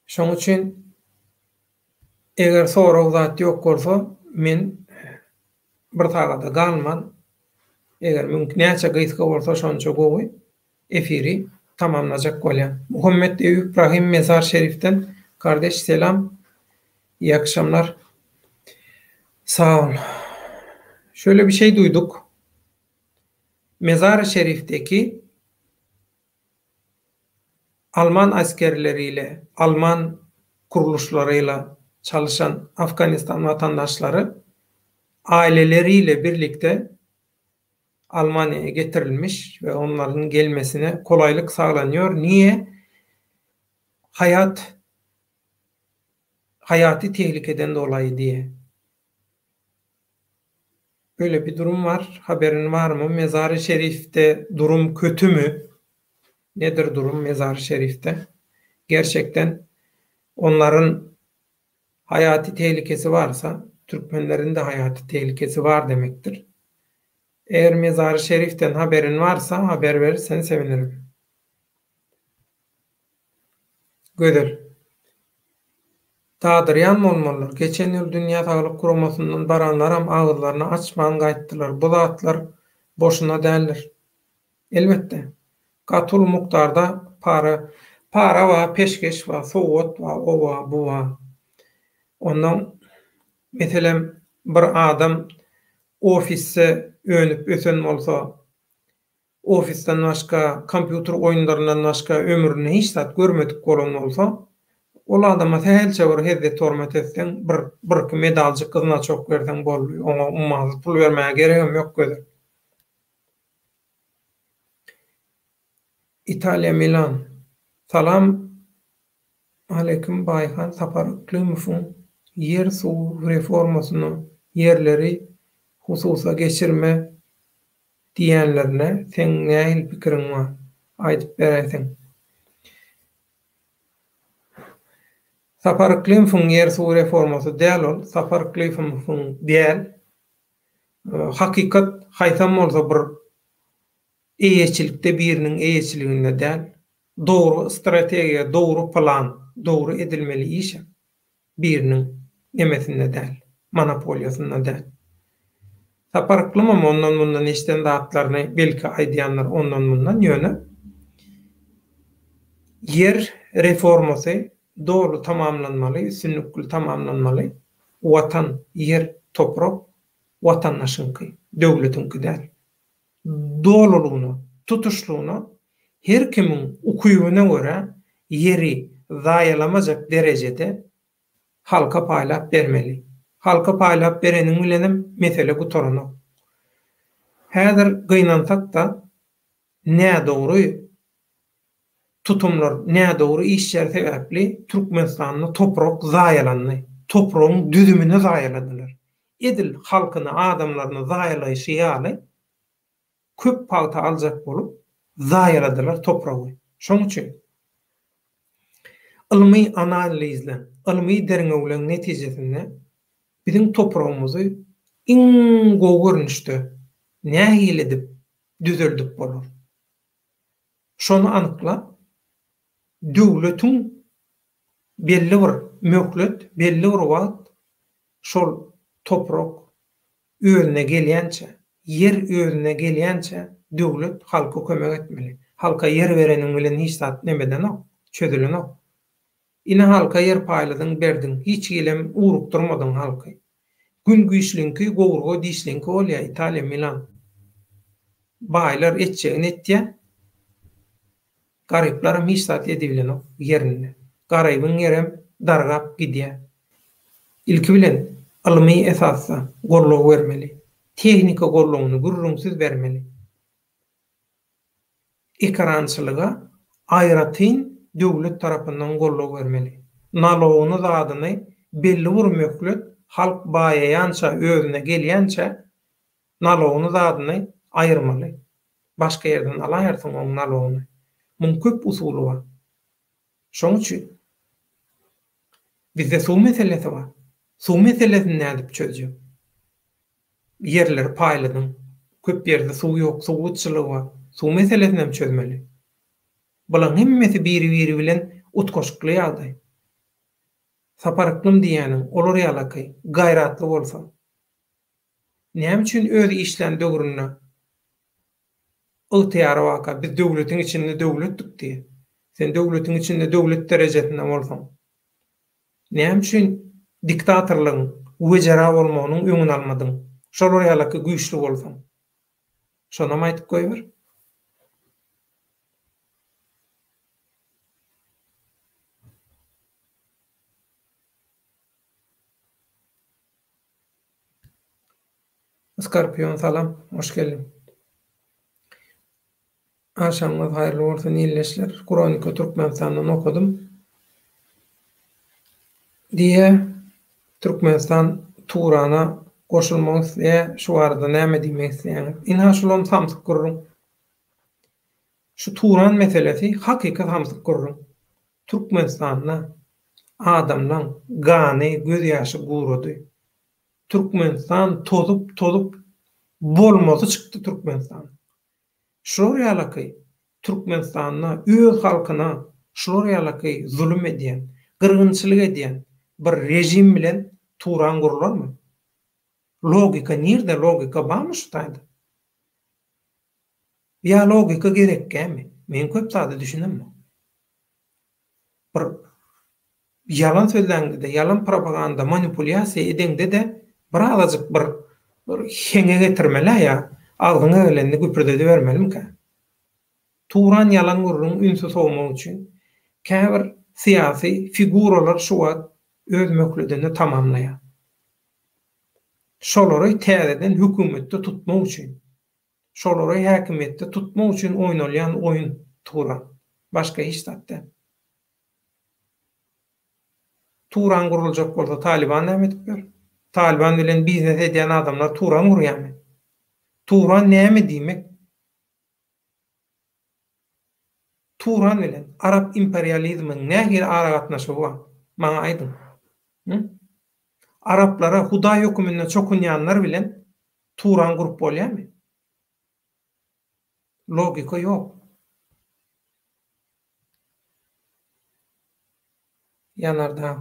Şoň üçin eger sorag zat ýok bolsa men bir sagada galman eger mümkin näçe gysga bolsa şonça gowy efiri tamamlajak bolýan. Muhammet Eýüp Rahim Mezar Şerifden kardeş selam iyi akşamlar. Sag ol. Şöyle bir şey duyduk. Mezar-ı Şerifdeki Alman askerleriyle, Alman kuruluşlarıyla çalışan Afganistan vatandaşları aileleriyle birlikte Almanya'ya getirilmiş ve onların gelmesine kolaylık sağlanıyor. Niye? Hayat hayati tehlikeden dolayı diye. Böyle bir durum var. Haberin var mı? Mezar-ı Şerif'te durum kötü mü? Nedir durum Mezar-ı Şerif'te? Gerçekten onların hayati tehlikesi varsa Türkmenlerin de hayati tehlikesi var demektir. Eğer Mezar-ı Şerif'ten haberin varsa haber verirsen sevinirim. Gözel. Dadyrýan bolmalylar. Geçen ýyl Dünýä Saglyk Guramasyndan baranlaram agyzlaryny açman gaýtdylar. Bu zatlar boşuna däldir. Elbetde. Gaty uly mukdarda para para bar, peşgeş bar, sowgat bar, o bar, bu bar. Onnoň, meselem, bir adam ofisde önüp-ösen bolsa, Ofisden başga, kompýuter oýunlaryndan başga ömründe hiç zat görmedik bolan bolsa, ol adama sähelçe bir hezzet-hormat etseň, bir, birki medaljyk znaçok berseň boldy, oňa ummasyz pul bermäge geregem ýok gözel. Italiýa Milan. Salam Aleýkum Baýhan Sapar Yklymowyň ýer suw reformasyna ýerleri hususa geçirme Diýenlerine seň nähili pikiriň bar? Aýdyp beräýseň. Sapar Yklymowyň ýer-suw reformasy däl ol, Sapar Yklymowyň däl. Hakykat haýsam bolsa bir eýeçilikde biriniň eýeçiliginde däl. Dogry strategiýa, dogry plan, dogry edilmeli işem. biriniň nemesinde däl, monopoliýasynda däl. Sapar Yklymam ondan-mundan eşiden zatlaryny belki aýdýandyr ondan-mundan, ýöne ýer reformasy doly tamamlanmaly, üstünlikli tamamlanmaly. Watan, ýer, toprak watandaşyňky, döwletiňki däl. Dolulygyna, tutuşlygyna her kimiň ukybyna görä ýeri zaýalamajak derejede halka paýlap bermeli. Halka paýlap bereniň bilenem mesele gutaranok. Häzir gynansak-da, nädogry tutumlar, nädogry işler sebäpli Türkmenistanda toprak zaýalandy. Topragyň düzümini zaýaladylar. Edil halkyny, adamlaryny zaýalaýşy ýaly, köp pagta aljak bolup, zaýaladylar topragy. Şoň üçin ylmy analizleň, ylmy derňewleň netijesinde biziň topragymyzy iň gowy görnüşde nähili edip düzeldip bolar? Şony anyklap, döwletiň belli bir möhlet, belli bir wagt şol toprak özüne gelýänçä, ýer özüne gelýänçä döwlet halka kömek etmeli. Halka ýer bereniň bilen hiç zat nemedenok, çözülenok. Ine halka ýer paýladyň berdiň, hiç hilem ugrukdyrmadyň halky. Gün güýçliňki gowurga dişliňki bolýa Italiýa Milan. Baýlar etjegini etýä. Garyplaram hiç zat edibilenok ýerinde. Garybyň ýerem dargap gidýä. Ilki bilen ylmy esasda goldaw bermeli. Tehnika goldawyny gürrüňsiz bermeli. Ekerançylyga aýratyn döwlet tarapyndan goldaw bermeli. Nalogyny zadyny belli bir möhlet halk baýaýança özüne gelýänçä nalogyny zadyny aýyrmaly. Başga ýerden alaýarsyň oň nalogyny. Muň köp usuly bar. Şoň üçin bizde suw meselesi bar. Suw meselesini nädip çözjek? Ýerleri paýladyň. Köp ýerde suw ýok, suw gytçylygy bar. Suw meselesini hem çözmeli. Bularyň hemmesi biri-biri bilen utgaşykly ýagdaý. Sapar Yklym diýýäniň olar ýalaky gaýratly bolsa, näme üçin özi işlän döwründe ygtyýary barka biz döwletiň içinde döwletdik diýýär. Sen döwletiň içinde döwlet derejesinde bolsaň, Näme üçin diktatorlygyň wejera bolmagynyň öňüni almadyň? Şolar ýalaky güýçli bolsaň. Şonam aýdyp goýber. Skorpion salam, hoş geldiň. Agşamyňyz haýyrly bolsun ildeşler. Hronika Türkmenistandan okadym. Diýýä Türkmenistan Turana goşulmak isleýä şu barada näme diýmek isleýäňiz? Ynha şulam samsyk gürrüň. Şu Turan meselesi hakyky samsyk gürrüň. Türkmenistanda adamlaň gany göz ýaşy gurady. Türkmenistan tozup tozup bolmasy çykdy Türkmenistan. Şular ýalaky Türkmenistanda öz halkyna şular ýalaky zulum edýän, gyrgynçylyk edýän bir režim bilen Turan gurlarmy? Logika nirde, logika barmy şu taýda? Ýa logika gerekkämi? Men köp zada düşünemok. Bir ýalan sözläňde-de, ýalan propaganda, manipulýasiýa edeňde-de birazajyk bir bir heňe getirmeli-ä ýa agzyňa gelenini güpürdedibermelimikä? Turan ýalan gürrüň ünsi sowmak üçin käbir syýasy figuralar şu wagt öz möhledini tamamlaýar. Şolary täzeden hökümetde tutmak üçin. Şolary häkimiýetde tutmak üçin oýnalýan oýun Turan. Başga hiç zat däl. Turan guruljak bolsa Talyban näme edip ýör? Talyban bilen biznes edýän adamlar Turan gurýarmy? Turan näme diýmek? Turan bilen arap imperializmiň nähili aragatnaşygy bar? Maňa aýdyň. Araplara hudaý höküminde çokunýanlar bilen Turan gurup bolýarmy? Logika ýok. Ýanardag.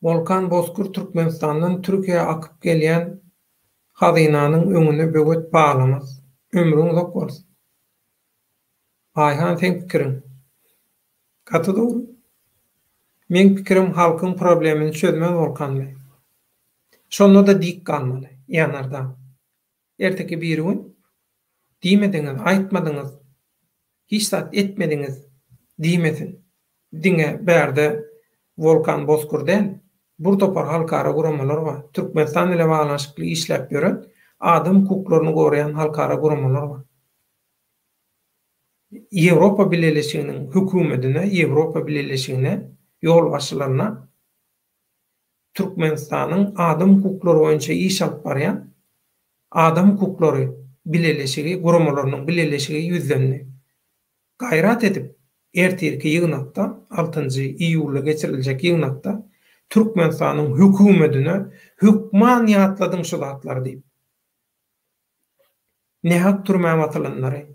Wolkan Bozkurt Türkmenistandan Türkiýä akyp gelýän hazynanyň öňüne böwet baglamaz. Ömrüň uzak bolsun. Aýhan seň pikiriň. Gaty dogry. Meň pikirim halkyň problemini çözmez Wolkan beý. Şonda-da dik galmaly. Ýanardag. Erteki birigün diýmediňiz, aýtmadyňyz, hiç zat etmediňiz diýmesin. Diňe bärde Wolkan Bozkur däl, bir topar halkara guramalar bar. Türkmenistan bile baglanyşykly işläp ýören, adam hukuklaryny goraýan halkara guramalar bar. Ýewropa Bileleşiginiň hökümetine, Ýewropa Bileleşigine, ýolbaşçylaryna Türkmenistanyň adam hukuklary boýunça iş alyp barýan Adam hukuklary bileleşigi guramalarynyň bileleşigi ýüzlendi. Gaýrat edip, ertirki ýygnakda, altynjy iýulda geçiriljek ýygnakda Türkmenistanyň hökümetine hökman ýatladyň şu zatlary diýip. Nähak türmä basylanlary,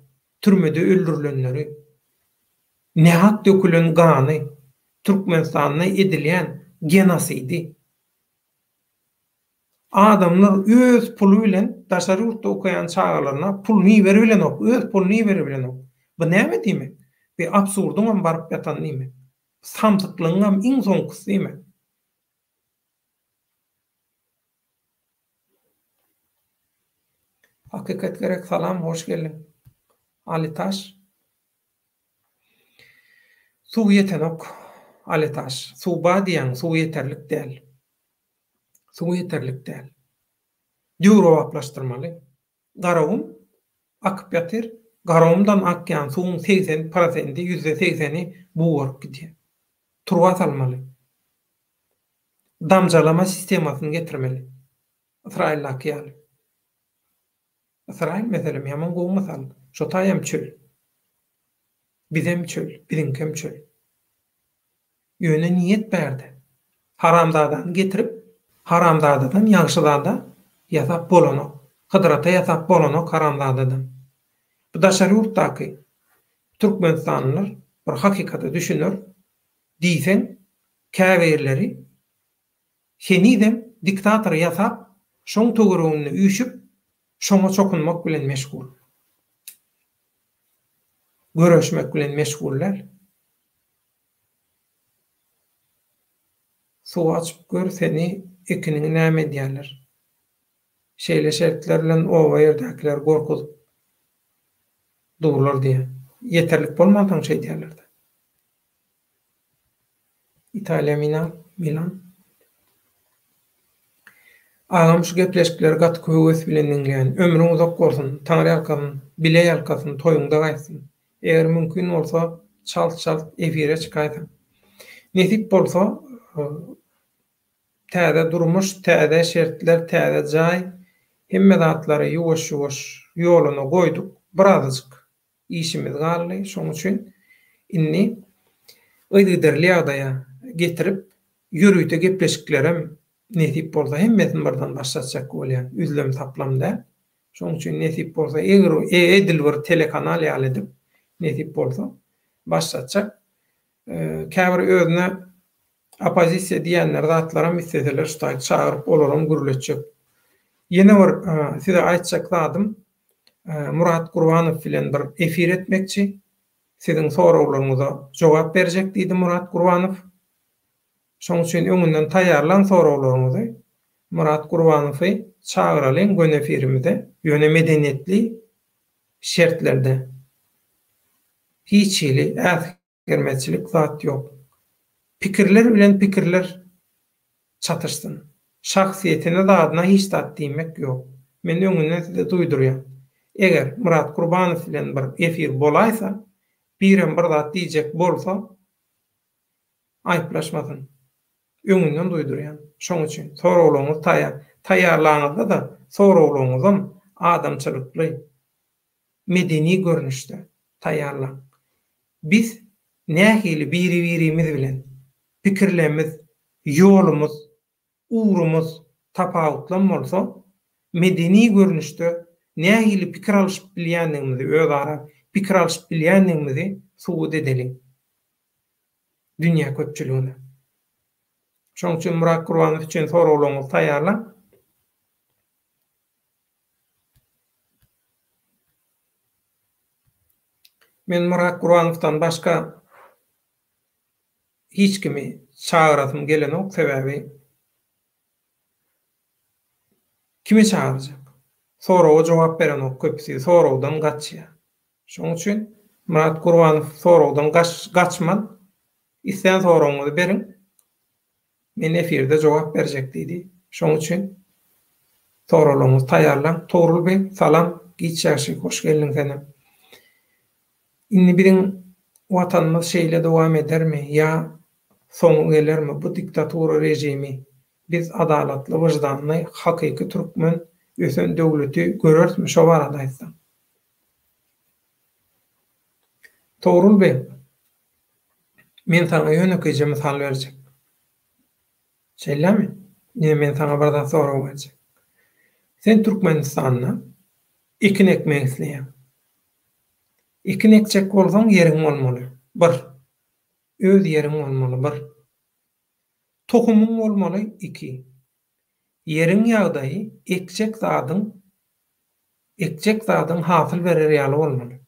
türmede öldürilenleri, nähak dökülen gany, Türkmenistanda edilýän genosidi. Adamlar öz puly bilen daşary ýurtda okaýan çagalaryna puluny iberibilenok, öz puluny iberibilenok. Bu näme diýmek? Bu absurdyňam baryp ýatany diýmek. Samsyklygyňam iň soňkusy diýmek. Hakykat gerek salam hoş geldiň Alitaş. Suw ýetenok Alitaş. Suw bar diýýäň suw ýeterlik däl. Suw ýeterlik däl. Döwrebaplaşdyrmaly. Garagum akyp ýatyr. Garagumdan akýan suwuň 80 prosendi, ýüzde segseni bugaryp gidýär. Turba salmaly. Damjalama sistemasyny getirmeli. Ysraýyldaky ýaly. Ysraýyl meselem ýaman gowy mysal. Şo taýam çöl. Bizem çöl, biziňkem çöl. Ýöne niýet bärde. Haramzadany getirip, haramzadadan ýagşyzada ýasap bolanok. Hydyr ata ýasap bolanok haramzadadan. Bu daşary ýurtdaky türkmenistanlylar bir hakykata düşüner diýseň, käbirleri henizem diktator ýasap, şoň töwereginde üýşüp, şoňa çokunmak bilen meşgul. Göreşmek bilen meşgul däl. Suw açyp gör seni ekiniňi näme edýärler. Şeýle şertler bilen oba ýerdäkileri gorkuzyp durlar diýýär. Ýeterlik bolmansoň şeýdýärlerdä. Italiýa Milan Milan. Agam şu gepleşikleri gaty höwes bilen diňleýän. Ömrüň uzak bolsun, Taňryýalkasyn, bile ýalkasyn, toýuňda gaýtsyn. Eger mümkin bolsa çalt çalt efire çykaýsaň. Nesip bolsa täze durmuş, täze şertler, täze jaý hemme zatlary ýuwaş ýuwaş ýoluna goýduk. Birazajyk işimiz galdy. Şoň üçin indi yzygiderli ýagdaýa getirip ýörite gepleşiklerem nesip bolsa hemmesini birden başlatjak bolýan. Üzlem saplam däl. Şonuň üçin nesip bolsa eger edil bir telekanal ýaly edip nesip bolsa başlatjak. Käbir özüne oppozisiýa diýenler zatlaram isleseler şu taýy çagyryp olaram gürletjek. Ýene bir size aýtjak zadym Murat Gurbanow bilen bir efir etmekçi. Siziň soraglaryňyza jogap berjek diýdi Murat Gurbanow. Şoň üçin öňünden taýýarlaň soraglaryňyzy. Myrat Gurbanowy çagyralyň göni efirimize. Ýöne medeniýetli şertlerde. Hiç hili äsgermezçilik zat ýok. Pikirler bilen pikirler çatyşsyn. Şahsyýetine zadyna hiç zat diýmek ýok. Men öňünden size duýdurýan. Eger Myrat Gurbanow bilen bir efir bolaýsa, birem bir zat diýjek bolsa, Aýyplaşmasyn. Öňünden duýdurýan. Şoň üçin soraglaryňyzy taýýar taýýarlaňyzda-da soraglaryňyzam adamçylykly, medeni görnüşde taýýarlaň. Biz nähili biri-birimiz bilen pikirlerimiz, ýolumyz, ugrumyz tapawutlam bolsa, medeni görnüşde nähili pikir alyşyp bilýändigimizi, özara pikir alyşyp bilýändigimizi subut edeliň. Dünýä köpçüligine. Şonuň üçin Myrat Gurbanow üçin soraglaryňyzy taýýarlaň. Men Myrat Gurbanowdan başga hiç kimi çagyrasym gelenok, sebäbi kimi çagyrjak? Soraga jogap berenok köpüsi, soragdan gaçýar. Şonuň üçin Myrat Gurbanow soragdan gaçman, islän soragyňyzy beriň, men efirde jogap berjek diýdi. Şonuň üçin soraglaryňyzy taýýarlaň. Togrul beg, salam, giç ýagşy, hoş geldiň senem. Indi biziň Watanymyz şeýle dowam edermi ýa soňy gelermi bu diktatura režimi biz adalatly wyždanly hakyky türkmen ösen döwleti görerismi şo barada aýtsaň. Togrul beg, men saňa ýönekeýje mysal berjek. Şeýlemi? Ine men saňa bir zat sorag berjek. Sen Türkmenistanda ekin ekmek isleýäň. Ekin ekjek bolsaň ýeriň bolmaly, bir. Öz ýeriň bolmaly, bir. Tohumyň bolmaly, iki. Ýeriň ýagdaýy ekjek zadyň ekjek zadyň hasyl berer ýaly bolmaly.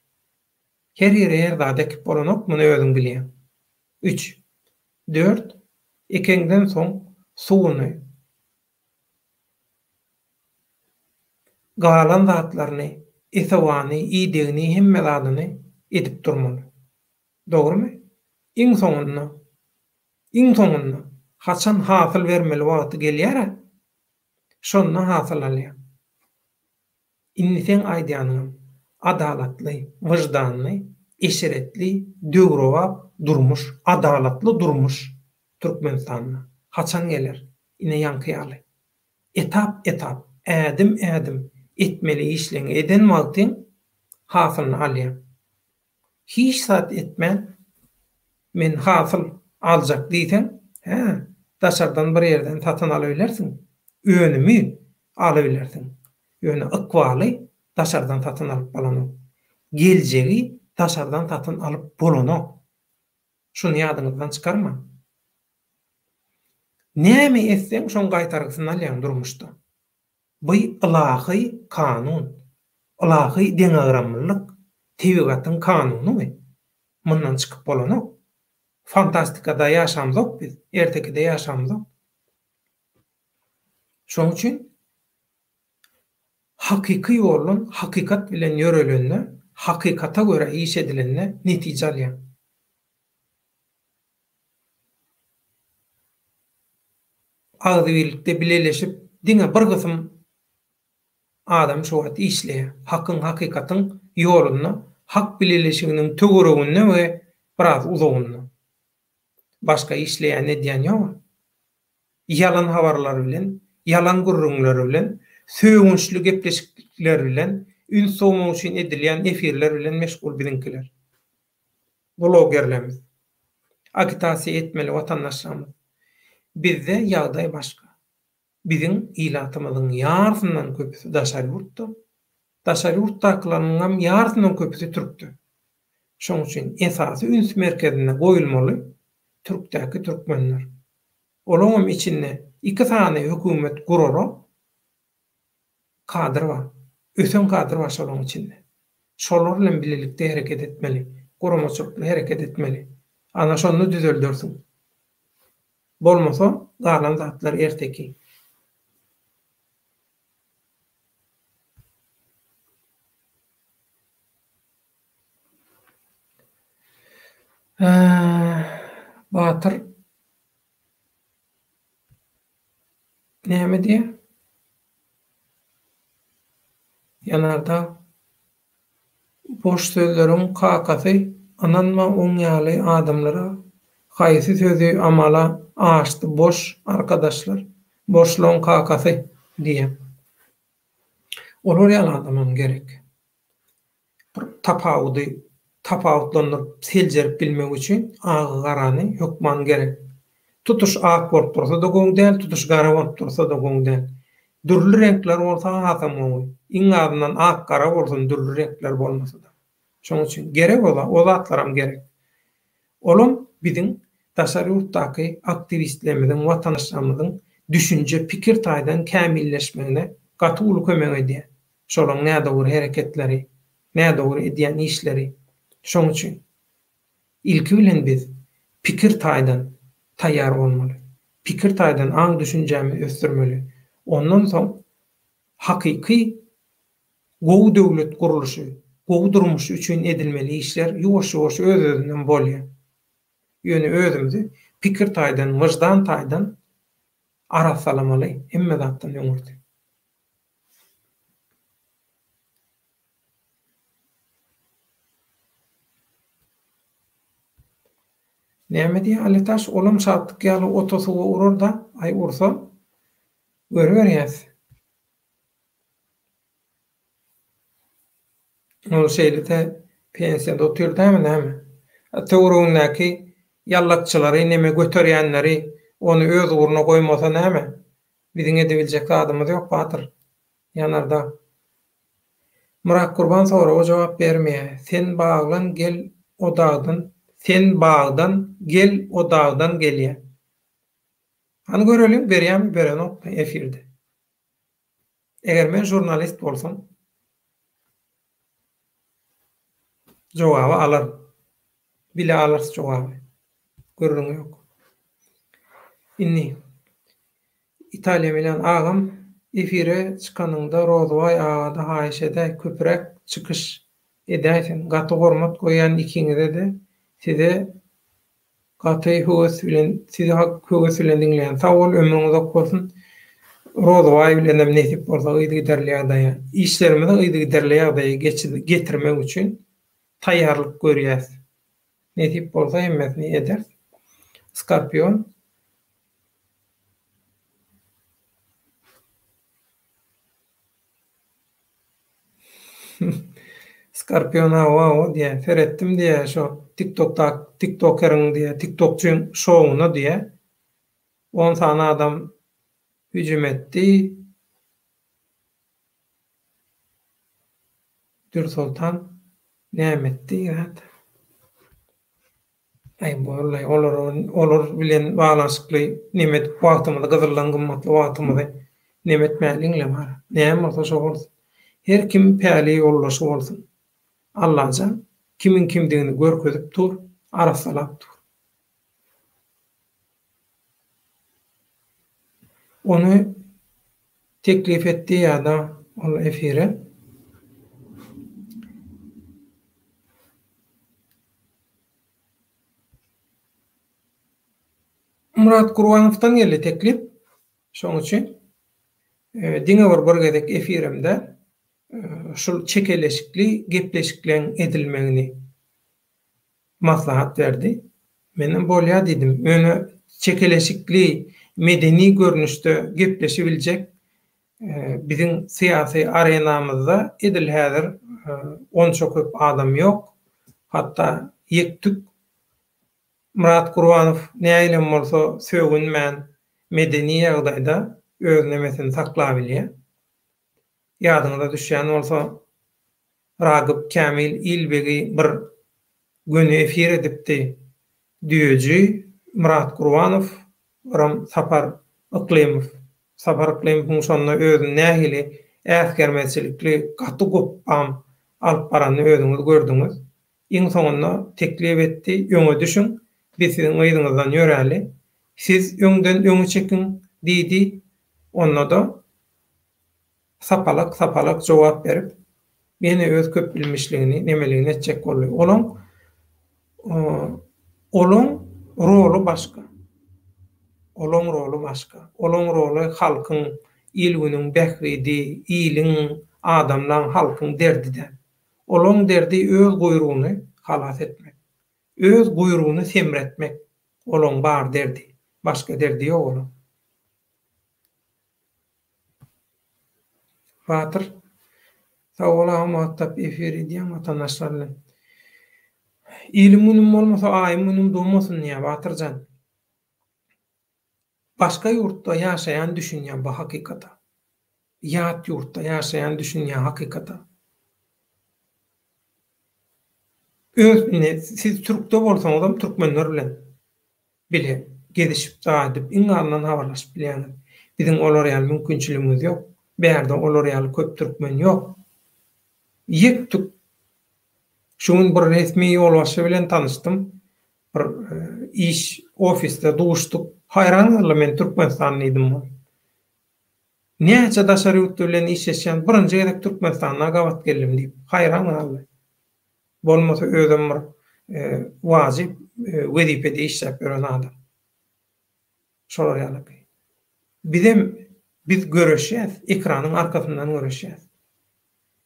Her ýere her zat ekip bolanok, muny özüň bilýäň. Üç. Dört. Ekeňden soň suwuny, galan zatlaryny, esewany, idegini, hemme zadyny edip durmaly. Dogrumy? Iň soňunda, iň soňunda haçan hasyl bermeli wagty gelýär-ä, şonda hasyl alýaň. Indi seň aýdýanyňam adalatly, wyždanly, eşretli, döwrebap durmuş, adalatly durmuş Türkmenistanda haçan geler? Ine ýaňky ýaly. Etap-etap, ädim-ädim etmeli işleňi eden wagtyň hasylyny alýaň. Hiç zat etmän men hasyl aljak diýseň, hä, daşardan bir ýerden satyn alybilersiň, önümi alybilersiň. Ýöne ykbaly daşardan satyn alyp bolanok. Geljegi daşardan satyn alyp bolanok. Şuny ýadyňyzdan çykarmaň. Näme etseň şoň gaýtargysyny alýaň durmuşda. Bu ylahy kanun, ylahy deňagramlylyk, tebigatyň kanuny bu. Mundan çykyp bolanok. Fantastikada ýaşamzok biz, ertekide ýaşamzok. Şoň üçin hakyky ýoldan hakykat bilen ýörelende, hakykata görä iş edilende netije alýaň. Agzybirlikde bileleşip diňe bir gysym adam şu wagt işleýär. Hakyň hakykatyň ýolunda hak bileleşiginiň töwereginde we biraz uzagynda. Başga işleýän edýän ýoga. Ýalan habarlar bilen, ýalan gürrüňler bilen, sögünçli gepleşikler bilen, üns sowmak üçin edilýän efirler bilen meşgul biziňkiler. Blogerlerimiz. Agitasiýa etmeli watandaşlarymyz. Bizde ýagdaý başga. Biziň ilatymyzyň ýarsyndan köpüsi daşary ýurtda. Daşary ýurtdakylarynyňam ýarsyndan köpüsi türkde. Şoň üçin esasy üns merkezinde goýulmaly türkdäki türkmenler. Olaňam içinde iki sany hökümet gurara kadr bar. Ösen kadr bar şolaryň içinde. Şolar bilen bilelikde hereket etmeli. Guramaçylykly hereket etmeli. Ana şonda düzeldersiň. Bolmasa galan zatlar erteki. Batyr Näme diýýär? Ýanardag. Boş sözleriň kakasy, ynanma oň ýaly adamlara, haýsy sözi amala aşdy boş arkadaşlar, boşlaň kakasy diýýär. Olar ýaly adamam gerek. Bir tapawudy tapawutlandyryp, seljerip bilmek üçin agy-garany hökman gerek. Tutuş ak bolup dursa-da gowy däl, tutuş gara bolup dursa-da gowy däl. Dürli reňkler bolsa hasam gowy. Iň azyndan ak-gara bolsun, dürli reňkler bolmasa-da. Şonuň üçin gerek o o zatlaram gerek. Olam biziň daşary ýurtdaky aktiwistlerimiziň, watandaşlarymyzyň düşünje, pikir taýdan kämilleşmegine gaty uly kömek edýär. Şolaň nädogry hereketleri, nädogry edýän işleri. Şoň üçin, ilki bilen biz pikir taýdan taýýar bolmaly. Pikir taýdan aň-düşünjämizi ösdürmeli. Ondan soň hakyky gowy döwlet gurluşy, gowy durmuş üçin edilmeli işler ýuwaş-ýuwaş öz-özünden bolýar. Ýöne özümizi pikir taýdan, wyždan taýdan arassalamaly hemme zatdan öňürti. Näme diýýär Alitaş, olam Şatlyk ýaly ota suwa urar-da, aý ursa, görüberýäs. Ol şeýle-de pensiýada otyr dämi näme? Töweregindäki ýallakçylary, neme göterýänleri ony öz ugruna goýmasa näme? Biziň edebiljek zadymyz ýok batyr. Ýanardag. Myrat Gurban soraga jogap bermeýär. Sen baglan gel o dagdan sen bagdan gel o dagdan gelýär. Hany göreliň berýärmi berenokmy efirde. Eger men žurnalist bolsam jogaby alaryn. Bile alarys jogaby. Gürrüň ýok. Indi Italiýa Milan agam efire çykanyňda Rozybaý agada haýyş edäý köpüräk çykyş edäýsin gaty hormat goýýan ikiňizede size gaty höwes bilen sizi höwes bilen diňleýän sag bol ömrüň uzak bolsun. Rozybaý bilenem nesip bolsa yzygiderli ýagdaýa, işlerimizi yzygiderli ýagdaýa getirmek üçin taýýarlyk görýäs. Nesip bolsa hemmesini ederis. Skorpion. Skorpion hawa hawa diýýär. Seretdim diýýär şo tiktokda tiktokeriň diýýär tiktokçyň şowuna diýýär. On sany adam hüjüm etdi. Dürsoltan näme etdi zat? Aý bollaý olar olar bilen baglanyşykly neme edip wagtymyzy gyzyldan gymmatly wagtymyzy neme etmäliňle bar. Näme bolsa şo bolsun. Her kim päli ýoldaşy bolsun. Allajan kimiň kimdigini görkezip dur, arassalap dur. Ony teklip etdi ýa-da ol efire. Myrat Gurbanowdan geldi teklip. Şoň üçin diňe bir bir gezek efiremde şul çekeleşikli gepleşikleň edilmegini maslahat berdi. Menem bolýa diýdim. Ýöne çekeleşikli, medeni görnüşde gepleşibiljek biziň syýasy arenamyzda edil häzir onça köp adam ýok. Hatda ýek-tük Myrat Gurbanow nähilem bolsa sögünmän, medeni ýagdaýda öz nemesini saklabilýär. Ýadyňyza düşýän bolsa, Ragyp Kämil Ilbegi bir göni efir edipdi. Düýeji Myrat Gurbanow, biram Sapar Yklymow. Sapar Yklymowyň şonda özüni nähili äsgermezçilikli, gaty gopbam alyp baranyny özüňiz gördüňiz. Iň soňunda teklip etdi, öňe düşüň, biz siziň yzyňyzdan ýöräli. Siz öňden öňe çekiň diýdi. Onda-da Sapalak sapalak jogap berip, ýene öz köpbilmişligini, nemeligini etjek boldy. Olaň olaň roly başga. Olaň roly başga. Olaň roly halkyň, il-günüň bähbidi, iliň, adamlaň, halkyň derdi däl. Olaň derdi öz guýrugyny halas etmek. Öz guýrugyny semretmek. Olaň bar derdi. Başga derdi ýok olaň. Batyr sag bol agam wagt tapyp efir edýäň watandaşlar bilen. Ilim günüm bolmasa aýym günüm dogmasyn diýýär Batyrjan. Başga ýurtda ýaşaýan düşünýär bu hakykata. Ýat ýurtda ýaşaýan düşünýär hakykata. Öz indi siz türkde bolsaňyzam türkmenler bilen Bile gezişip zadyp iň azyndan habarlaşyp bilýäňiz. Biziň olar ýaly mümkinçiligimiz ýok. Bärde olar ýaly köp türkmen ýok. Ýek-tük. Şu gün bir resmi ýolbaşçy bilen tanyşdym. Bir iş ofisde duşduk. Haýran galdym men Türkmenistan diýdim. Näçe daşary ýurtly bilen işleşýän birinji gezek Türkmenistanda gabat geldim diýip haýran galdy. Bolmasa özem bir wajyp wezipede işläp ýören adam. Şolar ýalyky. Bizem biz göreşýäs, ekranyň arkasyndan göreşýäs.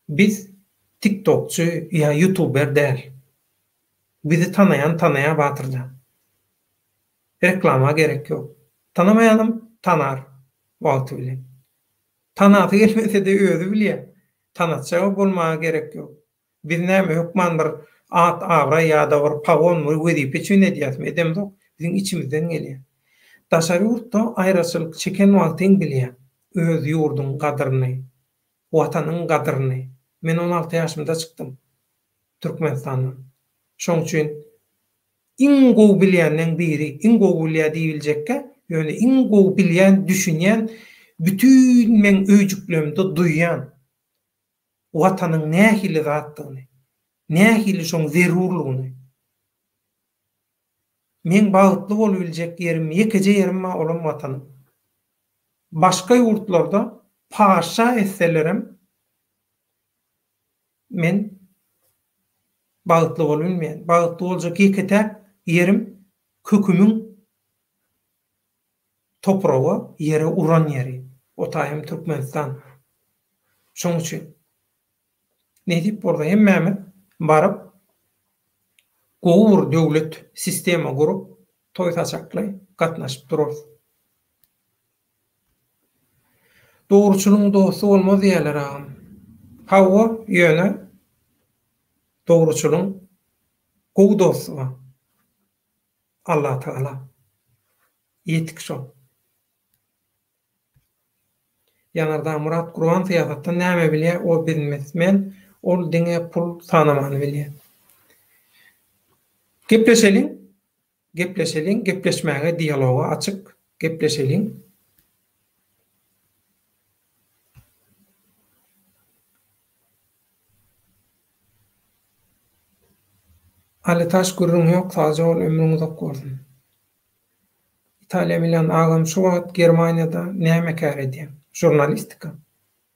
Biz tiktokçy ýa ýutuber däl. Bizi tanaýan tanaýar Batyrjan. Reklama gerek ýok. Tanamaýanam tanar wagty bilen. Tanasy gelmesede özi bilýär. Tanatjaga bolmaga gerek ýok. Biz näme hökman bir at-abraý ýa-da bir pagon, bir wezipe üçin edýäsmi? Edemzok. Biziň içimizden gelýär. Daşary ýurtda aýraçylyk çeken wagtyň bilýäň öz ýurduň gadyryny, Watanyň gadyryny. Men 16 ýaşymda çykdym Türkmenistandan. Şoň üçin iň gowy bilýänleň biri, iň gowy bilýär diýibiljekkä, ýöne iň gowy bilýän, düşünýän, bütin meň öýjüklerimde duýýan Watanyň nähili zatdygyny, nähili şoň zerurlygyny. Meň bagtly bolubiljek ýerim, ýekeje ýerim bar, olam Watanym. Başga ýurtlarda paşa etselerem men bagtly bolubilmeýän. Bagtly boljak ýeke-täk ýerim kökümiň topraga, ýere uran ýeri. O taýam Türkmenistan. Şoň üçin nesip bolsa hemmämiz baryp gowy bir döwlet sistema gurup toý saçakly gatnaşyp durarys. Dogruçylyň dosty bolmaz diýýärler agam. Hawa, ýöne dogruçylyň gowy dosty bar. Allatagala. Ýetik şol. Ýanardag Myrat Gurban syýasatdan näme bilýär o biznesmen ol diňe pul sanamany bilýär. Gepleşeliň. Gepleşeliň gepleşmäge dialoga açyk gepleşeliň. Alytaş gürrüň ýok sagja bol ömrüň uzak bolsun. Italiýa Milan agam şu wagt Germaniýada näme kär edýäň? Žurnalistika.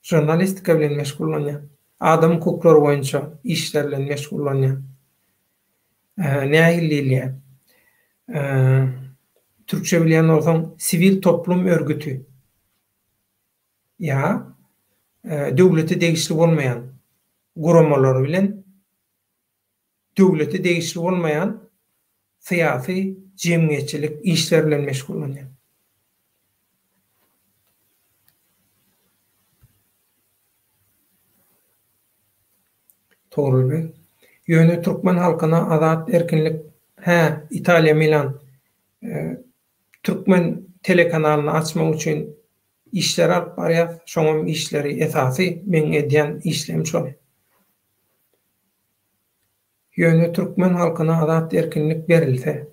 Žurnalistika bilen meşgullanýan. Adam hukuklary boýunça işler bilen meşgullanýan. Nähili diýilýär? Türkçe bilýän bolsaň, siwil toplum örgüti ýa döwlete degişli bolmaýan guramalar bilen döwlete degişli bolmaýan syýasy, jemgyýetçilik işler bilen meşgullanýar. Togrul beg. Ýöne türkmen halkyna azat erkinlik hä Italiýa Milan türkmen telekanalyny açmak üçin işler alyp barýas şoňam işleri esasy meň edýän işlem şol. Ýöne türkmen halkyna azat erkinlik berilse,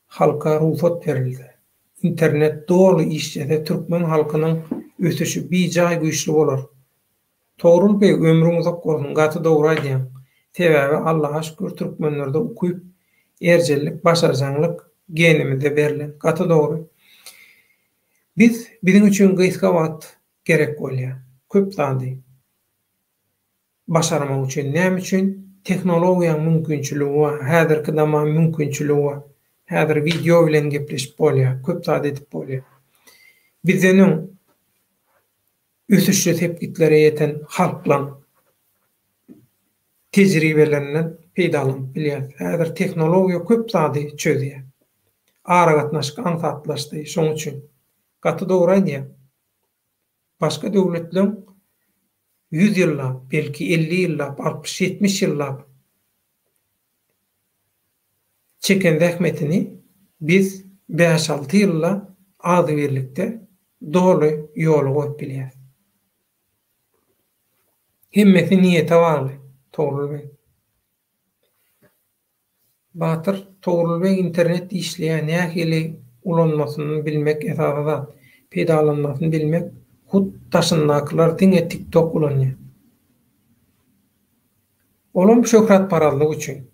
halka rugsat berilse, internet doly işlese türkmen halkynyň ösüşi bijaý güýçli bolar. Togrul beg ömrüň uzak bolsun gaty dogry aýdýaň. Sebäbi Allaha şükür türkmenlerde ukyp, erjellik, başarjaňlyk genimizde berlen. Gaty dogry. Biz biziň üçin gysga wagt gerek bolýar. Köp zady. Başarmak üçin. Näme üçin? Tehnologiýaň mümkinçiligi bar, häzirki zaman mümkinçiligi bar. Häzir wideo bilen gepleşip bolýar, köp zat edip bolýar. Bizden öň ösüşli sepgitlere ýeten halklaň tejribelerinden peýdalanyp bilýäris. Häzir tehnologiýa köp zady çözýär. Aragatnaşyk aňsatlaşdy, şoň üçin. Gaty dogry aýdýaň. Başga döwletleň ýüz ýyllap, belki 50 ýyllap, 60-70 ýyllap çeken zähmetini biz bäş-alty ýylda agzybirlikde doly ýola goýup bilýäris. Hemmesi niýete bagly, Togrul beg. Batyr Togrulbeg internet işleýär nähili ulanmasyny bilmek esasy zat. Peýdalanmasyny bilmek hut daşyndakylar diňe tik tok ulanýar. Olam şöhratparazlyk üçin.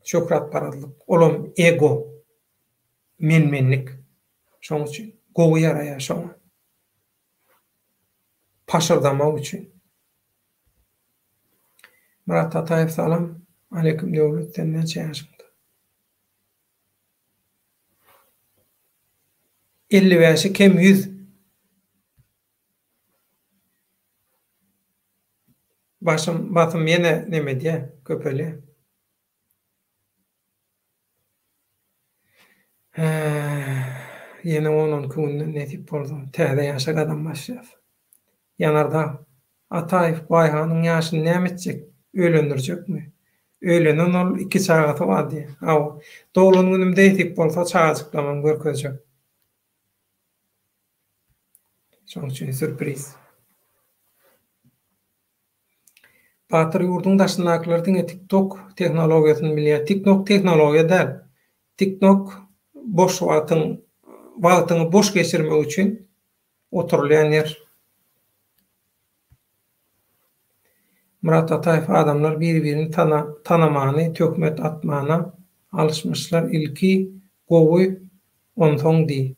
Şöhratparazlyk olam ego. Menmenlik. Şoň üçin. Gowy ýaraýar şoňa. Paşyrdamak üçin. Myrat Ataýew salam Aleýkum Döwlet sen näçe ýaşyňda? 55-i kem 100. Başym basym ýene neme edýä köpelýä. Ýene on-onki günden nesip bolsa, täze ýaşa gadam basýas. Ýanardag, Ataýew Baýhanyň ýaşyny näme etjek, öýlendirjekmi? Öýlenen ol, iki çagasy bar diýýär. Hawa, doglan günümde nesip bolsa, çagajyklamam görkezjek. Şonuň üçin sýurpriz. Batyr ýurduň daşyndakylar diňe tik tok tehnologiýasyny bilýär. Tik tok tehnologiýa däl. Tik tok boş wagtyň wagtyňy boş geçirmek üçin oturylýan ýer. Myrat Ataýew adamlar bir birini tana tanamany töhmet atmana alyşmyşlar ilki gowy onsoň diý.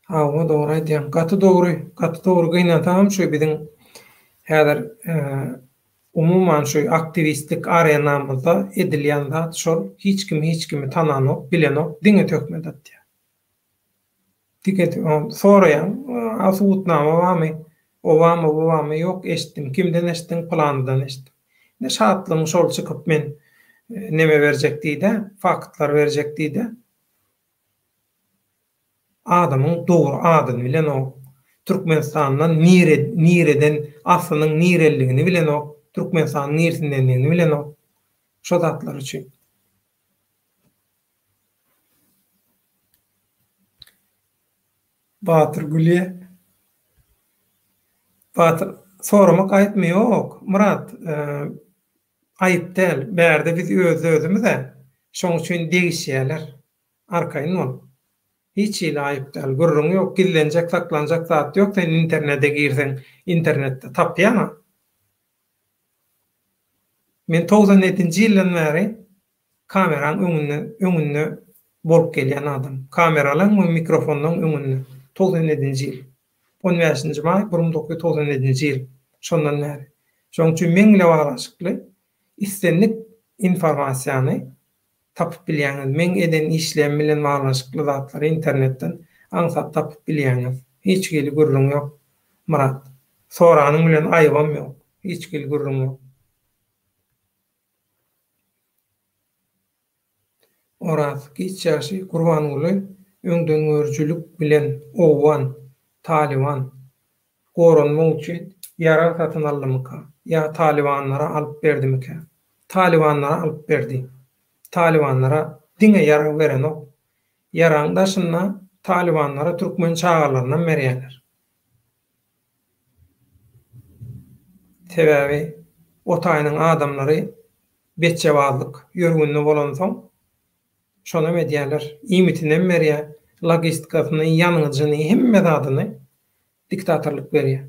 Hawa dogry aýdýaň. Gaty dogry, gaty dogry gynansagam şu biziň häzir umuman şu aktiwistlik arenamyzda edilýän zat şol hiç kim hiç kimi tananok, bilenok, diňe töhmet atýar. Tiket soraýaň, a subutnama barmy, o barmy, bu barmy, ýok, eşitdim. Kimden eşitdiň, pylanydan eşitdim. Ine şatlygyň şol çykyp men neme berjek diýdä, faktlar berjek diýdä. Adamyň dogry adyny bilenok, Türkmenistandan nire nireden aslynyň nireliligini bilenok, Türkmenistanyň nirsindendigini bilenok. Şo zatlar üçin. Batyr gülýä. Batyr, soramak aýypmy? Ýok, Myrat, aýyp däl. Bärde biz öz-özümiz-ä. Şoň üçin degişýäler. Arkaýyn bol. Hiç hili aýyp däl. Gürrüň ýok. Gizlenjek, saklanjak zat ýok. Sen internete girseň, internetde tapýaň-a. Men 97-nji ýyldan bäri kameraň öňünde öňünde bolup gelýän adam. Kameralaň we mikrofonlaň öňünde. 97-nji ýyl. 15-nji maý 1997-nji ýyl. Şondan bäri. Şonuň üçin meň bile baglanyşykly islendik informasiýany tapyp bilýäňiz. Meň eden işlerim bilen baglanyşykly zatlary internetden aňsat tapyp bilýäňiz. Hiç hili gürrüň ýok, Myrat. Soranyň bilen aýybam ýok. Hiç hili gürrüň ýok. Oraz, giç ýagşy Gurbanguly öňdengörüjilik bilen owgan, talyban, goranmak üçin ýarag satyn aldymyka ýa talybanlara alyp berdimikä? Talybanlara alyp berdi. Talybanlara diňe ýarag berenok. Ýaragyň daşynda talybanlara türkmen çagalarynam berýärler. Sebäbi o taýynyň adamlary beçjebazlyk ýörgünli bolansoň, şonam edýärler. Iýmitinem berýär, logistikasyny, ýangyjyny, hemme zadyny diktatorlyk berýär.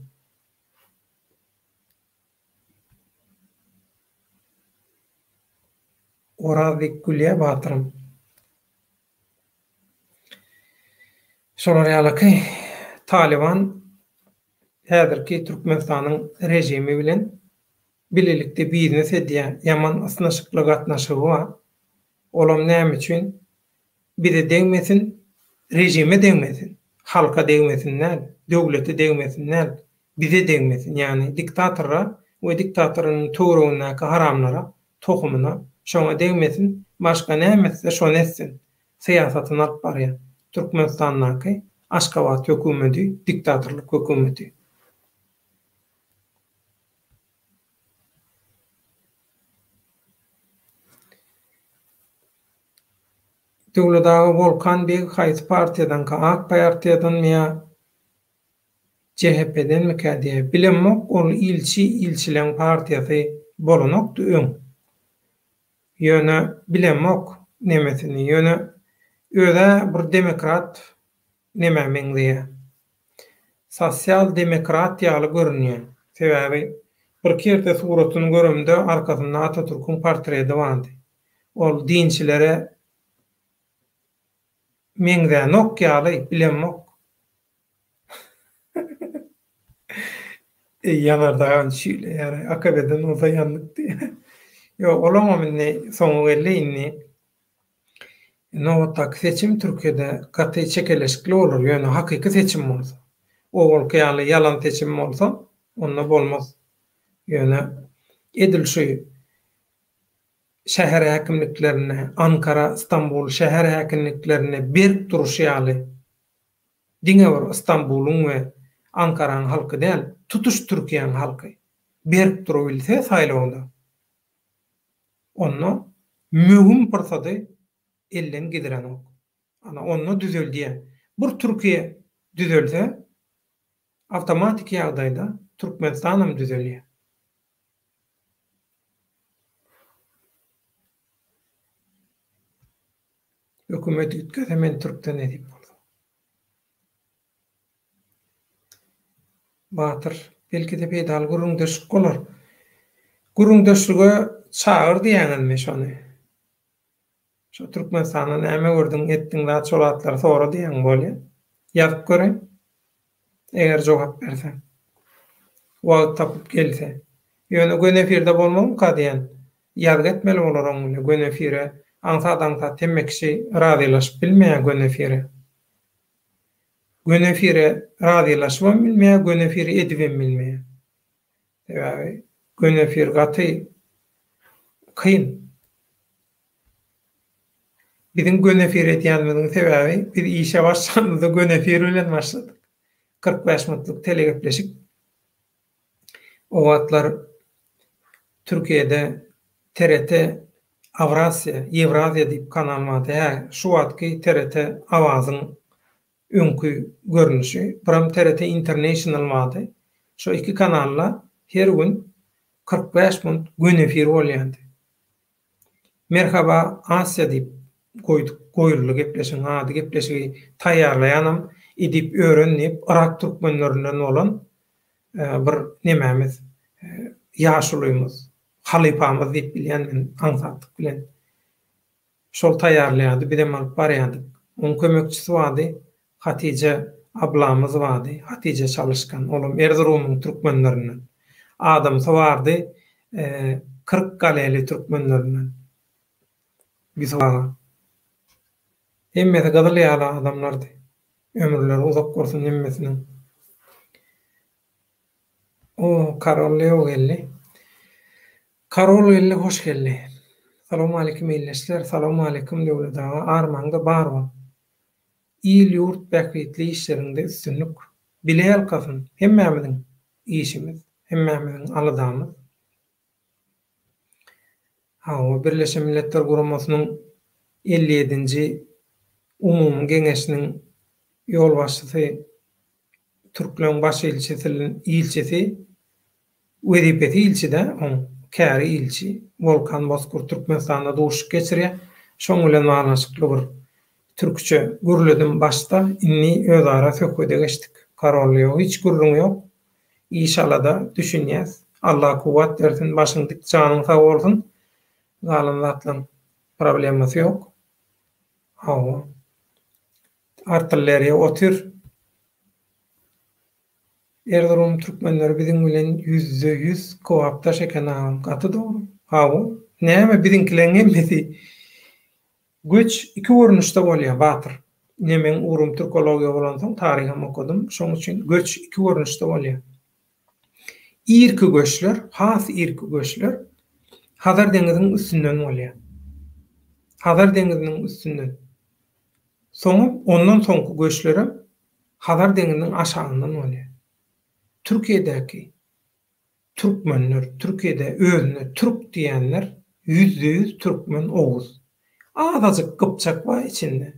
Oraz diýip gülýär Batyrym. Şolar ýalyky Talyban häzirki Türkmenistanyň režimi bilen bilelikde biznes edýär, ýaman ysnyşykly gatnaşygy bar. Olam näme üçin? Bize degmesin, režime degmesin, halka degmesin däl, döwlete degmesin däl, bize degmesin, ýagny diktatora we diktatoryň töweregindäki haramlara, tohumyna, şoňa degmesin, başga näme etse şony etsin, syýasatyny alyp barýar. Türkmenistandaky Aşgabat hökümeti diktatorlyk hökümeti. Döwlet aga Wolkan beg haýsy partiýadanka ak partiýadanmy ýa JHP-denmikä diýä bilemok ol ilçi ilçileň partiýasy bolanokdy öň ýöne bilemok nemesini ýöne özä bir demokrat nemä meňzeýä sosial demokrat ýaly görünýä sebäbi birki ýerde suratyny göremde arkasynda Atatürküň portredi bardy Ol dinçilere meňzänok ýaly, bilemok. Eý, ýanardagam çüýleýär-aý, AKB-den bolsa ýandyk diýýär. Ýok, olaňam indi soňy geldi, indi nobatdaky seçim Türkiýede gaty çekeleşikli bolar, ýöne hakyky seçim bolsa. Owalky ýaly ýalan seçim bolsa, onda bolmaz. Ýöne edil şu şäher häkimliklerinde, Ankara, Stambul şäher häkimliklerinde berk duruşy ýaly, diňe bir Stambulyň we Ankaranyň halky däl, tutuş Türkiýäniň halky berk durubilse saýlawda, onda möhüm pursady elden gidirenok. Ana, onda düzeldýär. Bir Türkiýe düzelse, awtomatiki ýagdaýda Türkmenistanam düzelýär. Hökümet üýtgese men türkde nesip bolsa. Batyr, belki-de peýdaly gürrüňdeşlik bolar. Gürrüňdeşlige çagyr diýýäňizmi şony? Şo Türkmenistanda näme gördüň, etdiň zat şol zatlary sora diýýäň bolýa. Ýazyp göreýin. Eger jogap berse. Wagt tapyp gelse. Ýöne göni efirde bolmazmyka diýýän. Ýazgy etmeli bolar oň bilen göni efire. Aňsat aňsat hemme kişi razylaşyp bilmeýär göni efire. Göni efire razylaşybam bilmeýär, göni efiri edibem bilmeýär. Sebäbi göni efir gaty kyn. Biziň göni efir edýänimiziň sebäbi biz işe başlanymyzda göni efir bilen başladyk. 45 minutlyk telegepleşik. O wagtlar Türkiýede TRT Awrasiýa, Ýewraziýa diýip kanal bardy. Hä, şu wagtky TRT Awazyň öňki görnüşi. Biram TRT International bardy. Şo iki kanalda her gün 45 minut göni efir bolýardy. Merhaba Asiýa diýip goýduk, goýuldy gepleşigiň ady, gepleşigi taýýarlaýanam Edip Ören diýip Yrak türkmenlerinden bolan bir nemämiz, ýaşulymyz, halypamyz diýip bilýän men aňsatlyk bilen. Şol taýýarlaýardy, bizem alyp barýardyk. Oň kömekçisi bardy, Hatije ablamyz bardy, Hatije Çalyşkan, olam Erzurumyň türkmenlerinden. Adamsy bardy, Kyrkgaleli türkmenlerinden. Ýusup aga. Hemmesi gyzyl ýaly adamlardy. Ömürleri uzak bolsun hemmesiniň. O, Karol Leo geldi. Karol geldi, hoş geldi. Salowmaleýkim ildeşler, salowmaleýkim Döwlet aga, armaňda bar bol. Il-ýurt bähbitli işleriňde üstünlik. Bile ýalkasyn hemmämiziň işimiz, hemmämiziň aladamyz. Hawa, Birleşen Milletler Guramasynyň 57-nji Umumy Geňeşiniň ýolbaşçysy, türkleň baş ilçisi ilçisi Wezipesi ilçi-dä oň, käri ilçi. Wolkan Bozkurt Türkmenistanda duşuşyk geçirýär. Şoň bilen baglanyşykly bir türkçe gürledim başda, indi özara söhbede geçdik. Karol ýok, hiç gürrüň ýok. Iş-alada düşünýäs. Alla kuwwat bersin, başyň dik, janyň sag bolsun. Galan zatlaň problemasy ýok. Hawa. Artilleriýa otyr. Erzurum türkmenleri biziň bilen 100% kybapdaş eken agam gaty dogry. Hawa näme biziňkileň hemmesi göç iki görnüşde bolýa Batyr. Ine meň ugrum türkologiýa bolansoň taryham okadym şoň üçin göç iki görnüşde bolýa. Irki göçler has irki göçler Hazar deňiziň üstünden bolýa. Hazar deňiziniň üstünden. Soňam ondan soňky göçlerem Hazar deňiziniň aşagyndan bolýar. Türkiýedäki türkmenler, Türkiýede özüne türk diýenler 100% türkmen oguz. Azajyk gypjak bar içinde.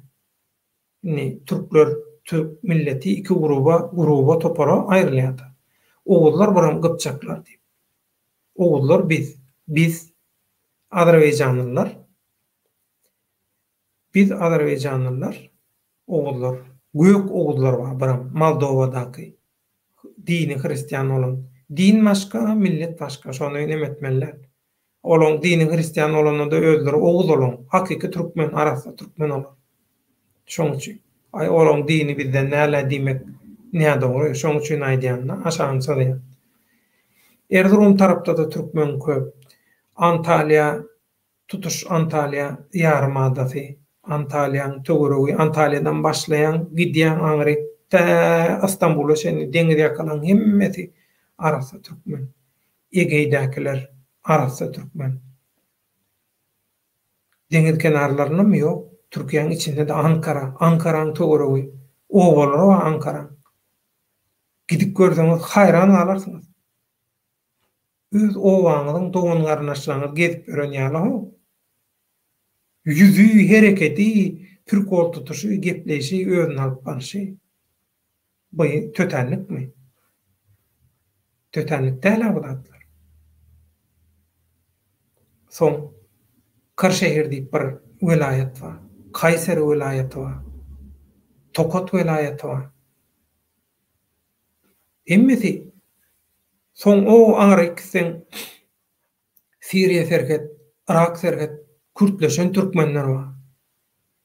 Indi türkler, türk milleti iki gruba, gruba, topara aýrylýardy. Oguzlar biram gypjaklar diýip. Oguzlar biz, biz azerbaýjanlylar. Biz azerbaýjanlylar, oguzlar, gök oguzlar bar biram Moldowadaky dini hristian bolan. Din başga, millet başga, şony neme etmeli däl. Olaň dini hristian bolanda-da özleri oguz olaň, hakyky türkmen, arassa türkmen olar. Şoň üçin. Aý olaň dini bizden däl-ä diýmek nädogry, şoň üçin aýdýan-da, aşagyny çyzýan. Erzurum tarapda-da türkmen köp. Antalýa Tutuş Antalýa ýarym adasy, Antalýaň töweregi, Antalýadan başlaýaň, gidýäň aňryk tä Ystambula çenli deňiz ýakalaň hemmesi arassa türkmen. Egeýdäkiler arassa türkmen. Deňiz kenarlarynam ýok, Türkiýäň içinde-de Ankara, Ankaraň töweregi, obalary bar Ankaraň. Gidip görseňiz haýran galarsyňyz. Öz obaňyzyň dogan-garyndaşlaryňyz gezip ýören ýaly-how. Ýüzi, hereketi, prikol tutuşy, gepleýşi, özüni alyp barşy. Bu tötänlikmi? Tötänlik däl-ä bu zatlar. Soň Kyrşehir diýip bir welaýat bar. Kaýseri welaýaty bar. Tokat welaýaty bar. Hemmesi soň o aňryk gitseň Siriýa serhet, Yrak serhet kürtleşen türkmenler bar.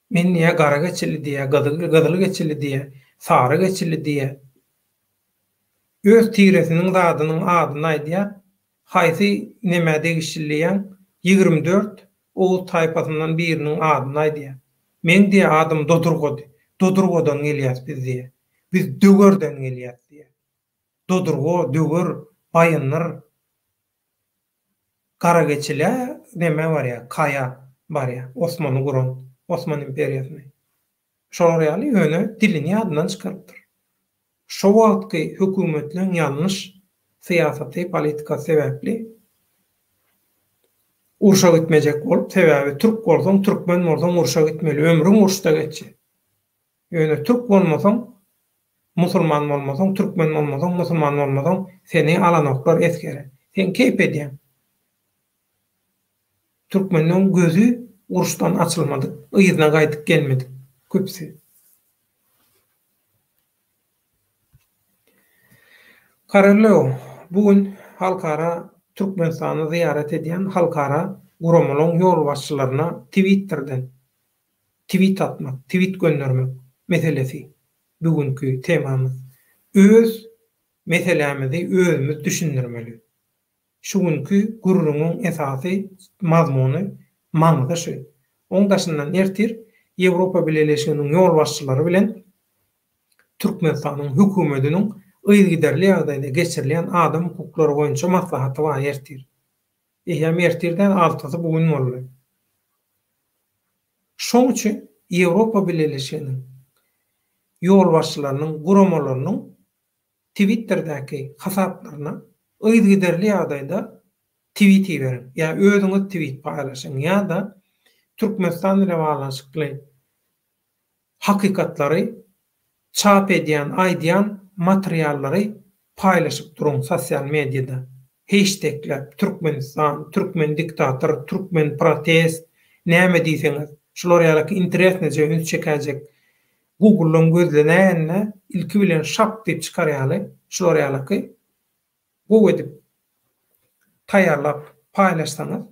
Men diýýär gara geçili diýýär, gyzyl gyzyl geçili diýýär, sary geçili diýýär. Öz tiresiniň zadynyň adyny aýdýar. Haýsy nemä degişli diýýäň, 24 oguz taýpasyndan biriniň adyny aýdýar. Meň diýýär adym Dodurgady. Dodurgadan gelýäs biz diýýär. Biz Dögerden gelýäs diýýär. Dodurgo, Döger, Baýyndyr, Garageçilä neme barýar, Kaýa barýar, Osmany guran, Osman imperiýasyny. Şolar ýaly ýöne dilini ýadyndan çykarypdyr. Şo wagtky hökümetleň ýalňyş syýasaty, politikasy sebäpli urşa gitmejek bolup, sebäbi türk bolsaň, türkmen bolsaň urşa gitmeli, ömrüň urşda geçýär. Ýöne türk bolmasaň, musulman bolmasaň, türkmen bolmasaň, musulman bolmasaň seni alanoklar esgere. Sen keýp edýäň. Türkmenleň gözi uruşdan açylmadyk, yzyna gaýdyp gelmedik köpüsi. Karello, bu gün halkara Türkmenistany zyýarat edýän halkara guramalaň ýolbaşçylaryna Twitterden twit atmak, twit göndermek meselesi bu günki temamyz. Öz meselämizi özümiz düşündirmeli. Şu günki gürrüňiň esasy mazmuny, maňzy şu. Oň daşyndan ertir Ýewropa Bileleşiginiň ýolbaşçylary bilen Türkmenistanyň hökümetiniň yzygiderli ýagdaýda geçirilýän adam hukuklary boýunça maslahaty bar ertir. Eýýäm ertir däl, altysy bu gün boldy. Şoň üçin Ýewropa Bileleşiginiň ýolbaşçylarynyň, guramalarynyň Twitterdäki hasaplaryna yzygiderli ýagdaýda twit iberiň ýa özüňiz twit paýlaşyň ýa-da Türkmenistan bilen baglanyşykly hakykatlary çap edýän, aýdýan materiallary paýlaşyp duruň sosial mediada. Heştegläp Türkmenistan, türkmen diktator, türkmen protest näme diýseňiz şular ýalyky interesnyja üns çekäýjek Google-dan gözlenäýende ilki bilen şap diýip çykar ýaly şular ýalyky gowy edip taýýarlap paýlaşsaňyz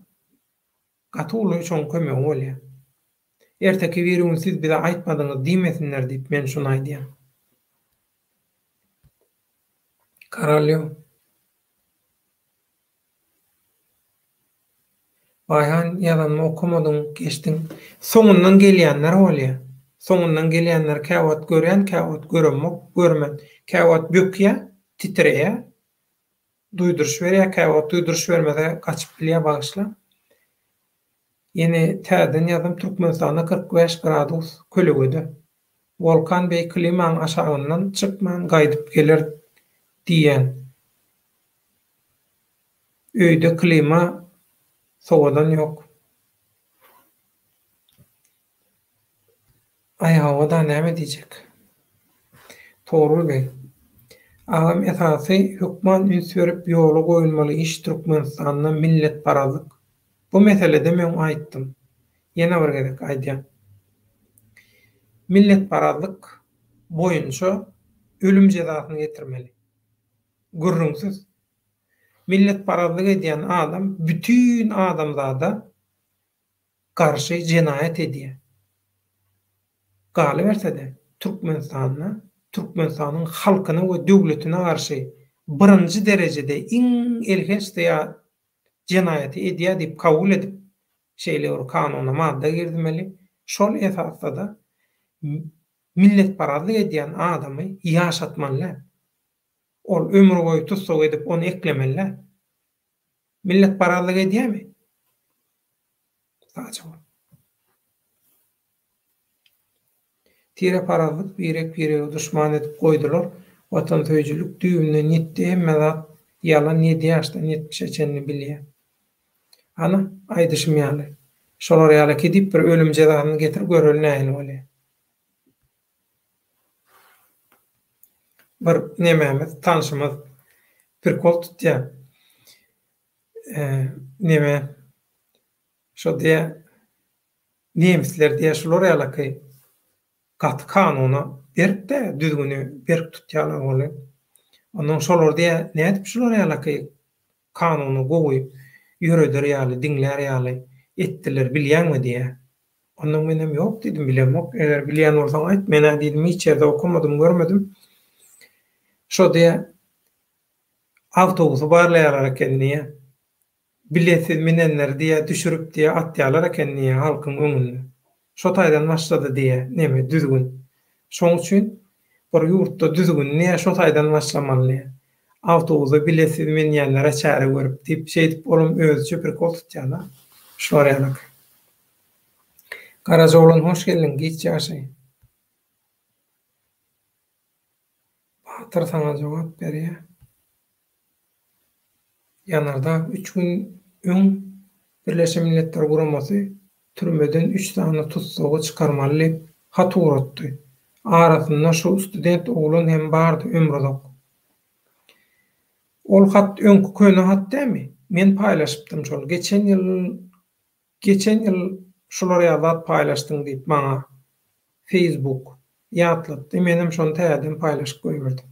gaty uly şoň kömegi bolýar. Erteki biri gün siz bize aýtmadyňyz diýmesinler diýip men şuny aýdýan. Karalýow. Baýhan ýazanymy okamadyň geçdiň. Soňundan gelýänler bolýa. Soňundan gelýänleri käwagt görýän, käwagt göremok, görmen. Käwagt bökýä, titreýä, duýduryş berýä, käwagt duýduryş bermese gaçyp bilýä bagyşla. Ýene täzeden ýazdym Türkmenistanda 45 gradus kölegede. Wolkan beý klimaň aşagyndan çykman gaýdyp geler diýýän. Öýde klima sowadan ýok. Aý hawa-da näme diýjek. Togrul beg. Agam esasy hökman üns berip ýola goýulmaly iş Türkmenistanda milletparazlyk. Bu meselede meň aýtdym. Ýene bir gezek aýdýan. Milletparazlyk boýunça ölüm jezasyny getirmeli. Gürrüňsiz. Milletparazlyk edýän adam bütin adamzada garşy jenaýat edýär. Galyberse-de, Türkmenistanda Türkmenistanyň halkyna we döwletine garşy birinji derejede iň elhenç jenaýaty edýär diýip kabul edip, şeýle bir kanuna madda girizmeli. Şol esasda-da milletparazlyk edýän adamy ýaşatmaly däl. Ol ömür boýy tussag edip ony eklemeli-dä. Milletparazlyk edýämi? Saçy bol. Tireparazlyk birek-birege duşman edip goýdular. Watansöýüjilik düýbünden ýitdi hemme zat ýalan ýedi ýaşdan ýetmişe çenli bilýä. Ana, aýdyşym ýaly. Şolar ýaly kidip bir ölüm jezasyny getir göreli nähili bolýa. Bir nemämiz, tanşymyz prikol tutýar. Neme, şo diýýär, nemisler diýýär, şular ýalaky gaty kanuna berk-dä, düzgüni berk tutýarlar ony. Onnoň şolar diýýär, nädip şular ýalaky kanuny gowy ýöreder ýaly, diňlär ýaly etdiler bilýäňmi diýýär. Ondan menem ýok diýdim, bilemok. Eger bilýän bolsaň aýt, men-ä diýdim, hiç ýerde okamadym, görmedim. Şo diýýä, awtobusy barlaýarlar eken diýýä. Biletsiz minenleri diýýä, düşürip diýýä, atýarlar eken diýýä, halkyň öňünde. Şo taýdan başlady diýýä, neme, düzgün. Şoň üçin. Bir ýurtda düzgün diýýär, şo taýdan başlamaly diýýär. Awtobusa biletsiz münýänlere çäre görüp diýip, şeýdip olam özüçe prikol tutýar-da. Şular ýalak. Garajaoglan hoş geldiň, giç ýaşaý. Batyr saňa jogap berýär. Ýanardag üç gün öň Birleşen Milletler Guramasy türmeden üç sany tussagy çykarmaly diýip hat ugratdy. Arasynda şu student oglan hem bardy Ömruzak. Ol hat öňki köne hat dämi? Men paýlaşypdym şol. Geçen ýyl geçen ýyl şular ýaly zat paýlaşdyň diýip maňa Facebook ýatlatdy. Menem şony täzeden paýlaşyp goýberdim.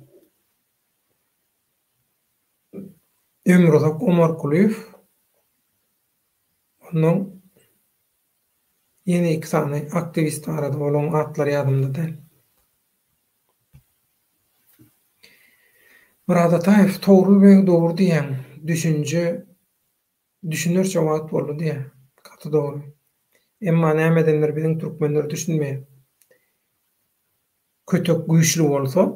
Ömruzak Omarkulyýew, ondan ýene iki sany aktiwist barady, olaryň atlary ýadymda däl. Myrat Ataýew, Togrul beg dogry diýýäň, düşünje düşünerçe wagt boldy diýýär. Gaty dogry. Emma nämedendir biziň türkmenler düşünmeýär. Kötek güýçli bolsa,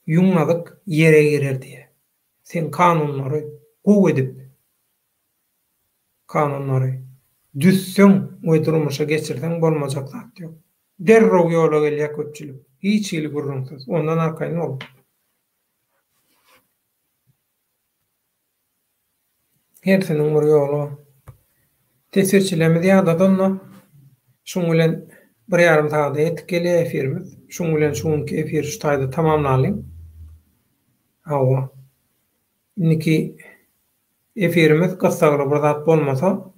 Ýuňňazyk ýere girer diýýär. Sen kanunlary gowy edip, kanunlary düzseň we durmuşa geçirseň bolmajak zat ýok. Derrew ýola gelýär köpçülik. Hiç hili gürrüňsiz. Ondan arkaýyn bol. Hersiniň bir ýoly bar. Teswirçilerimiz ýadadanda şuň bilen bir ýarym sagada ýetip gelýär efirimiz. Şuň bilen şu günki efiri şu taýda tamamlalyň. Hawa. Indiki efirimiz gyssagly bir zat bolmasa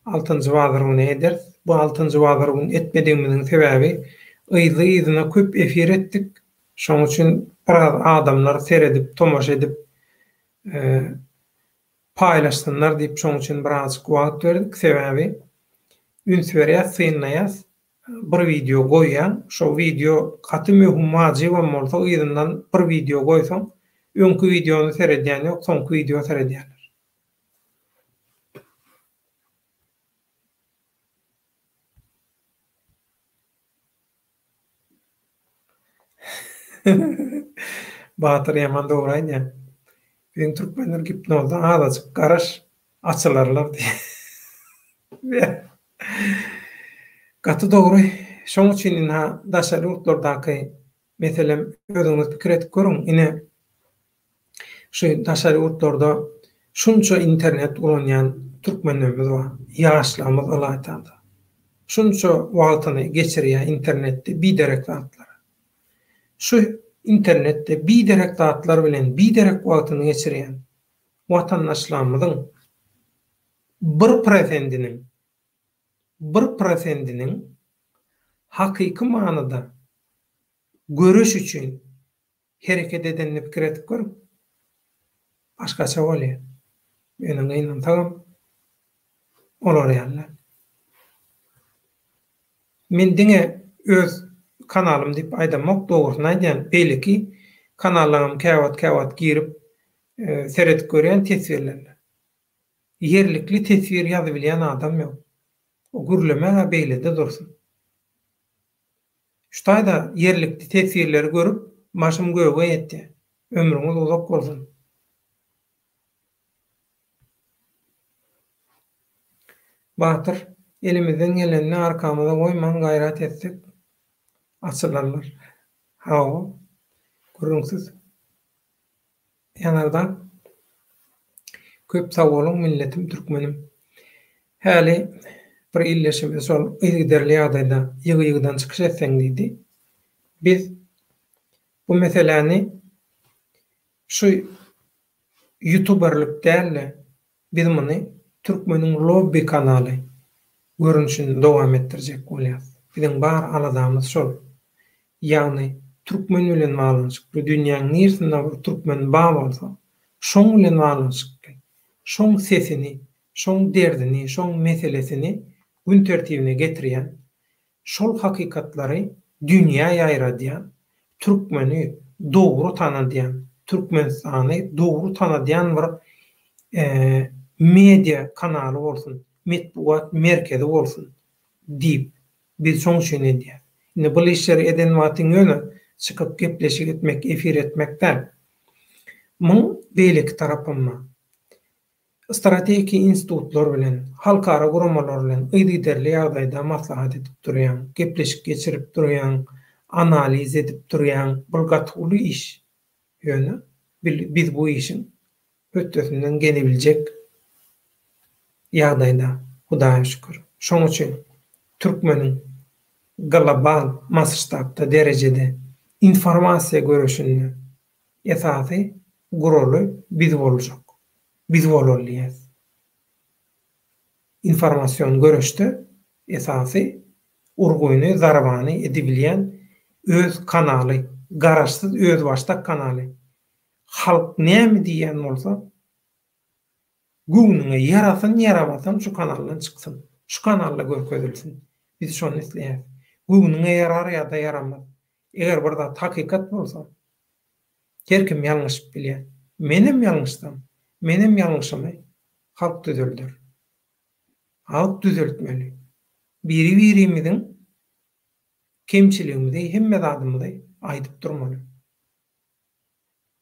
altynjy bazar güni ederis. Bu altynjy bazar güni etmedigimiziň sebäbi yzly-yzyna köp efir etdik. Şoň üçin biraz adamlar seredip, tomaşa edip paýlaşsynlar diýip şoň üçin birazajyk wagt berdik. Sebäbi üns berýäs, synlaýas. Bir wideo goýýaň, şo wideo gaty möhüm, wajybam bolsa yzyndan bir wideo goýsaň, öňki wideony seredýän ýok, soňky wideo seredýärler. Batyr ýaman dogry aýdýaň. Biziň türkmenler gipnozda azajyk garaş açylarlar diýýär. Gaty dogry. Şoň üçin ynha daşary ýurtlardaky meselem özüňiz pikir edip görüň ine Şu daşary ýurtlarda şunça internet ulanýan türkmenlerimiz bar, ýaşlarymyz ylaýta-da. Şunça wagtyny geçirýär internetde biderek zatlara. Şu internetde biderek zatlar bilen biderek wagtyny geçirýän watandaşlarymyzyň bir prosendiniň, bir prosendiniň hakyky manyda göreş üçin Hereket edenini pikir edip görüň. Başgaça bolýar. Ýöne gynansagam olar ýaly däl. Men diňe öz kanalym diýip aýdamok, dogrusyny aýdýan. Beýleki kanallaňam käwagt käwagt girip seredip görýän teswirlerine. Ýerlikli teswir ýazybilýän adam ýok. O gürlemeg-ä beýlede dursun. Şu taýda ýerlikli teswirleri görüp başym göge ýetýär. Ömrüňiz uzak bolsun. Batyr, elimizden gelenini arkamyza goýman gaýrat etsek açylarlar. Hawa, gürrüňsiz. Ýanardag Köp sag boluň milletim türkmenim. Häli bir ildeşimiz şol yzygiderli ýagdaýda ýygy-ýygydan çykyş etseň diýdi. Biz bu meseläni şu ýutuberlik däl-de Biz muny Türkmeniň lobby kanaly görnüşinde dowam etdirjek bolýas. Biziň bar aladamyz şol. Ýagny türkmen bilen baglanyşykly dünýäň nirsinde bir türkmen bar bolsa, şoň bilen baglanyşykly, şoň sesini, şoň derdini, şoň meselesini gün tertibine getirýän Şol hakykatlary dünýä ýaýradýan, türkmeni dogry tanadýan, Türkmenistany dogry tanadýan bir media kanaly bolsun, metbugat merkezi bolsun diýip, biz şoň üçin edýäs. Indi bul işleri eden wagtyň ýöne çykyp gepleşik etmek, efir etmek däl. Muň beýleki tarapam bar. Strategiki institutlar bilen, halkara guramalar bilen yzygiderli ýagdaýda maslahat edip durýaň, gepleşik geçirip durýaň, analiz edip durýaň, bul gaty uly iş. Ýöne biz bu işiň hötdesinden gelebiljek ýagdaýda, Hudaýa şükür. Şoň üçin türkmeniň global masştabda, derejede informasiýa göreşinde Esasy guraly biz boljak. Biz bolaly diýýäs. Informasion göreşde esasy urgyny, zarbany edibilýän öz kanaly, garaşsyz özbaşdak kanaly. Halk näme diýýän bolsa, göwnüňe ýarasyn, ýaramasyn şu kanaldan çyksyn. Şu kanalda görkezilsin. Biz şony isleýäs. Göwnüňe ýarar ýa-da ýaramaz. Eger bir zat hakykat bolsa, her kim ýalňyşyp bilýär. Menem ýalňyşsam, menem ýalňyşymy halk düzelder. Halk düzeltmeli. Biri-birimiziň kemçiligimizi, hemme zadymyzy aýdyp durmaly.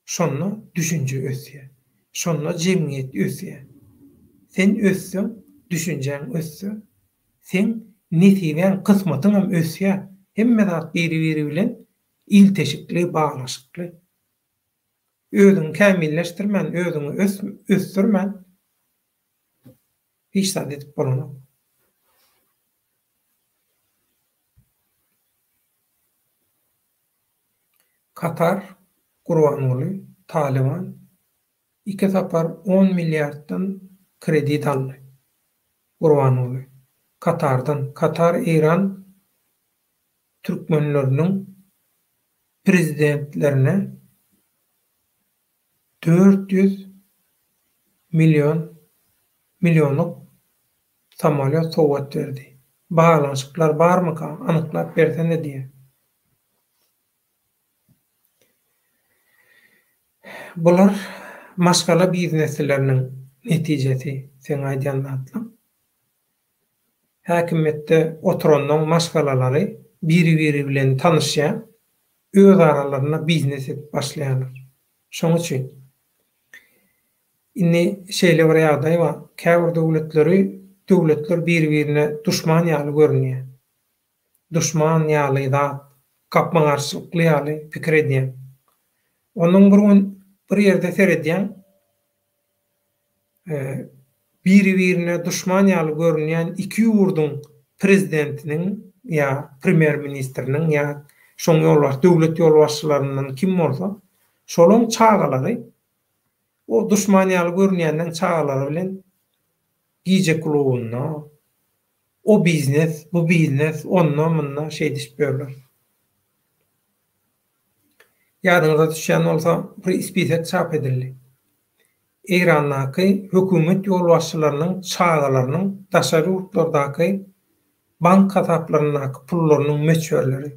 Şonda düşünje ösýär. Şonda jemgyýet ösýär. Sen össeň, düşünjäň össe, seň nesibäň, kysmatyňam ösýär. Hemme zat biri-biri bilen ilteşikli, baglaşykly. Özüňi kämilleşdirmän, özüňi ösdürmän hiç zat edip bolanok. Katar, Gurbanguly, Talyban iki sapar on milliarddan kredit aldy. Gurbanguly, Katardan. Katar Eýran türkmenleriniň prezidentlerine 400 million millionlyk samolýot sowgat berdi. Baglanyşyklar barmyka, anyklap bersene diýýär. Bular maşgala biznesleriniň netijesi, seň aýdýan zatlaň. Häkimiýetde oturanlaň maşgalalary biri-biri bilen tanyşýar, öz aralarynda biznes edip başlaýarlar. Şoň üçin indi şeýle bir ýagdaý bar, käbir döwletleri döwletler biri-birine duşman ýaly görünýär. Duşman ýaly zat, gapma-garşylykly ýaly pikir edýäň. Onnoň bir gün bir ýerde seredýäň, biri-birine duşman ýaly görünýän iki ýurduň prezidentiniň ýa premýer-ministriniň ýa şoň ýolbaş döwlet ýolbaşçylaryndan kim bolsa, şolaň çagalary o duşman ýaly görünýänleň çagalary bilen gije klubynda, O biznes, bu biznes, onda-munda şeýdişip ýörler. Ýadyňyza düşýän bolsa, bir spisek çap edildi. Eýrandaky hökümet ýolbaşçylarynyň çagalarynyň daşary ýurtlardaky bank hasaplaryndaky pullarynyň möçberleri.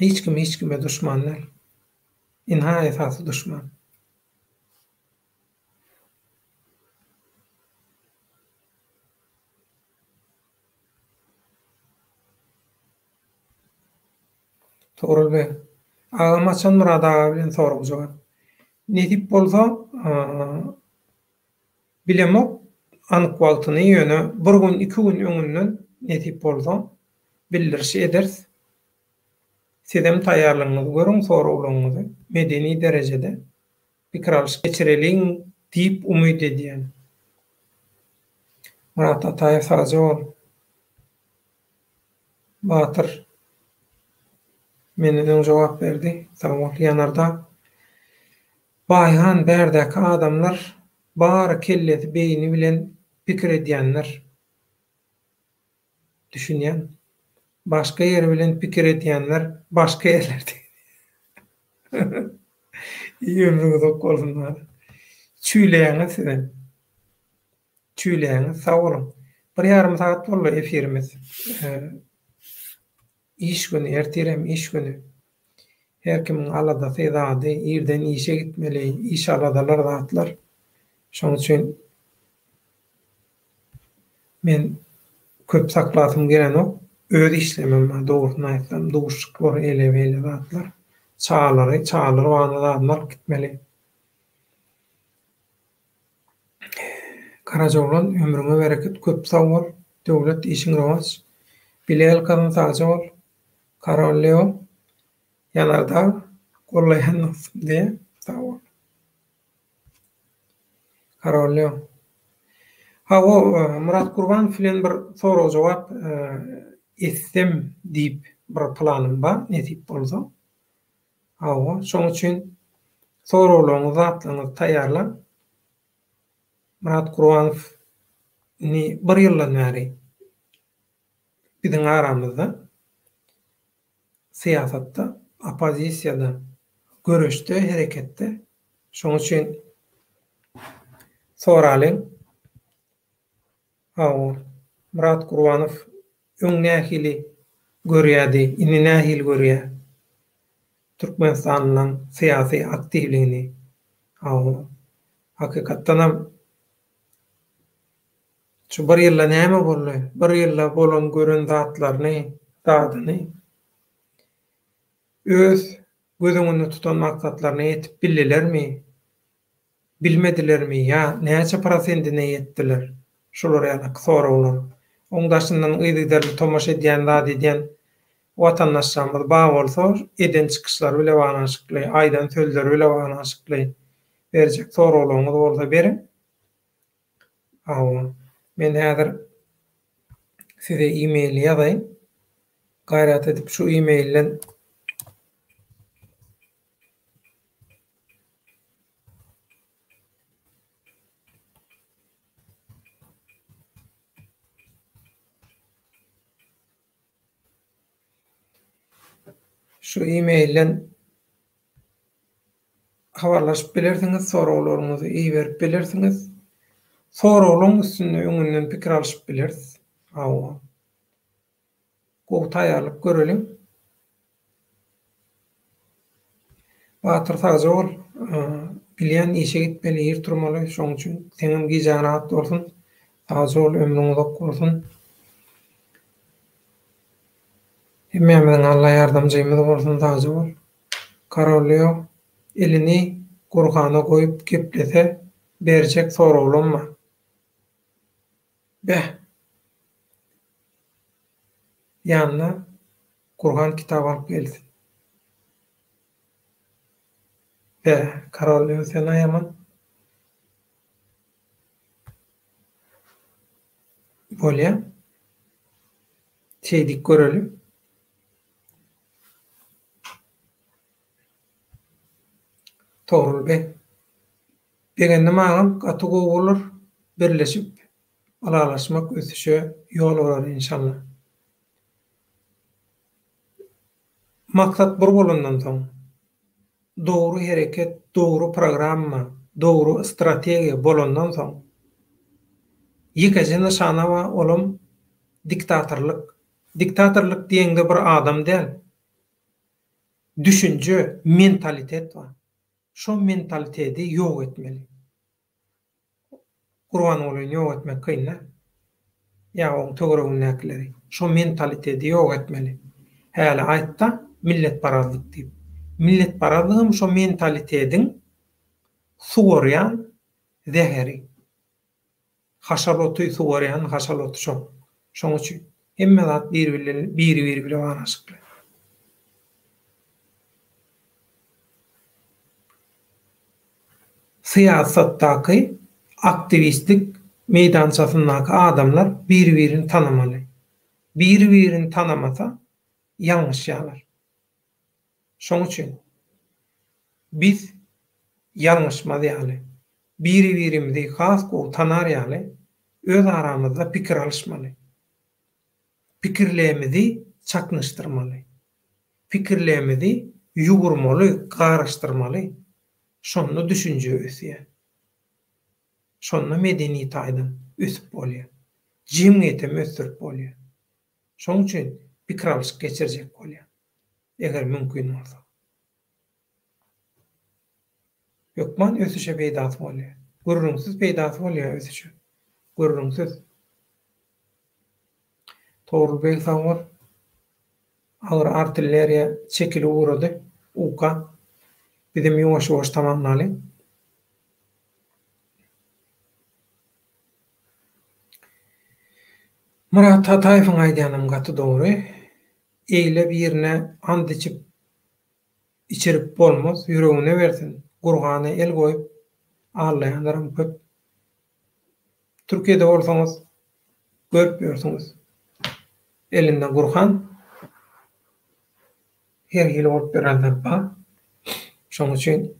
Hiç kim hiç kime duşman däl. Ynha esasy duşman. Togrul beg. Agam haçan Myrat aga bilen sorag jogap. Nesip bolsa bilemok anyk wagtyny ýöne bir gün iki gün öňünden nesip bolsa bildiriş ederis. Sizem taýýarlygyňyzy görüň soraglaryňyzy medeni derejede pikir alyş geçireliň diýip umyt edýän. Myrat Ataýew sagja bol. Batyr menden öň jogap berdi. Sag bol. Ýanardag. Baýhan bärdäki adamlar bary kellesi beýni bilen pikir edýänler. Düşünýän. Başga ýeri bilen pikir edýänler başga ýerlerde. Ömrüň uzak bolsun bana. Çüýleýäňiz sizem. Çüýleýäňiz. Sag boluň. Bir ýarym sagat boldy efirimiz. Iş güni, ertirem iş güni. Her kimiň aladasy, zady, irden işe gitmeli, iş aladalar, zatlar. Şonuň üçin Men Köp saklasym gelenok. Öz işlemem bar dogrusyny aýtsam, duşuşyklar, eýle-beýle zatlar. Çagalary, çagalar bagyna zadyny alyp gitmeli. Garajaoglan ömrüňe bereket köp sag bol Döwlet işiň rowaç Bilal gyzym sagja bol Karol Leo Ýanardag gollaýan dostum diýýä sag bol Karol Leo Hawa Myrat Gurbanow bilen bir sorag jogap etsem diýip bir planym bar nesip bolsa Hawa, şoň üçin soraglaryňyzy zatlaryňyzy taýýarlaň. Myrat Gurbanow indi bir ýyldan bäri biziň aramyzda, syýasatda, oppozisiýada, göreşde, hereketde. Şoň üçin soralyň. Hawa, Myrat Gurbanow öň nähili görýärdi, indi nähili görýär türkmenistanlylaryň syýasy aktiwligini? Hawa, hakykatdanam şu bir ýylda näme boldy? Bir ýylda bolan gören zatlaryny, zadyny öz göz öňünde tutan maksatlaryna ýetip bildilermi? Bilmedilermi ýa näçe prosendine ýetdiler? Şular ýalyky soraglar. Oň daşyndan yzygiderli tomaşa edýän zat edýän watandaşlarymyz bar bolsa eden çykyşlary bile baglanyşykly, aýdan sözleri bile baglanyşykly berjek soraglaryňyz bolsa beriň. Hawa, men häzir size e-mail ýazaýyn. Gaýrat edip şu e-mailden Şu e-mailden habarlaşyp bilersiňiz, soraglaryňyzy iberip bilersiňiz. Soraglaryň üstünde öňünden pikir alşyp bileris. Hawa. Gowy taýýarlyk göreliň. Batyr sagja bol. Bilýän işe gitmeli, ir turmaly, şoň üçin seňem gijäň rahat bolsun. Sagja bol, ömrüň uzak bolsun. Hemmämiziň Alla ýardamjymyz bolsun sagja bol. Karolýo elini Gurhana goýup geplese berjek soraglam bar. Beh! Ýanyna Gurhan kitap alyp gelsin. Beh, Karolýo sen aýaman. Bolýa. Şeýdip göreli. Togrul beg. Begendim agam, gaty gowy bolar. Birleşip Ylalaşmak ösüşe ýol bolar inşallah. Maksat bir bolandan soň, dogry hereket, dogry programma, dogry strategiýa bolandan soň, ýekeje nyşana bar, olam diktatorlyk. Diktatorlyk diýeňde bir adam däl, düşünje, mentalitet bar. Şo mentaliteti ýok etmeli. Gurbangulyny ýok etmek kyn däl. Ýa oň töweregindäkileri. Şo mentaliteti ýok etmeli. Häli aýtda milletparazlyk diýip. Milletparazlygam şo mentalitediň suwarýan zäheri. Haşal oty suwarýan haşal oty şo. Şoň üçin hemme zat biri-biri bile baglanyşykly. Syýasatdaky, aktiwistlik meýdançasyndaky adamlar bir-birini tanamaly. Bir-birini tanamasa, ýalňyşýarlar. Şoň üçin biz ýalňyşmaz ýaly, biri-birimizi has gowy tanar ýaly öz aramyzda pikir alyşmaly. Pikirlerimizi çaknyşdyrmaly. Pikirlerimizi ýugurmaly, garyşdyrmaly. Şonda düşünje ösýär. Şonda medeni taýdan ösüp bolýar. Jemgyýetem ösdürip bolýar. Şoň üçin pikir alyşyk geçirjek bolýar. Eger mümkin bolsa. Hökman ösüşe peýdasy bolýar. Gürrüňsiz peýdasy bolýar ösüşe. Gürrüňsiz. Togrul beg sag bol. Agyr artilleriýa çekilip ugrady. Uka. Bizem ýuwaş-ýuwaş tamamlalyň. Myrat Ataýewiň aýdýanam gaty dogry. Eýle birine ant içip içirip bolmaz, ýüregine bersin. Gurhana el goýup aldaýanlaram köp. Türkiýede bolsaňyz görüp ýörsüňiz. Elinde Gurhan her hili bolup ýörenler bar. Şonuň üçin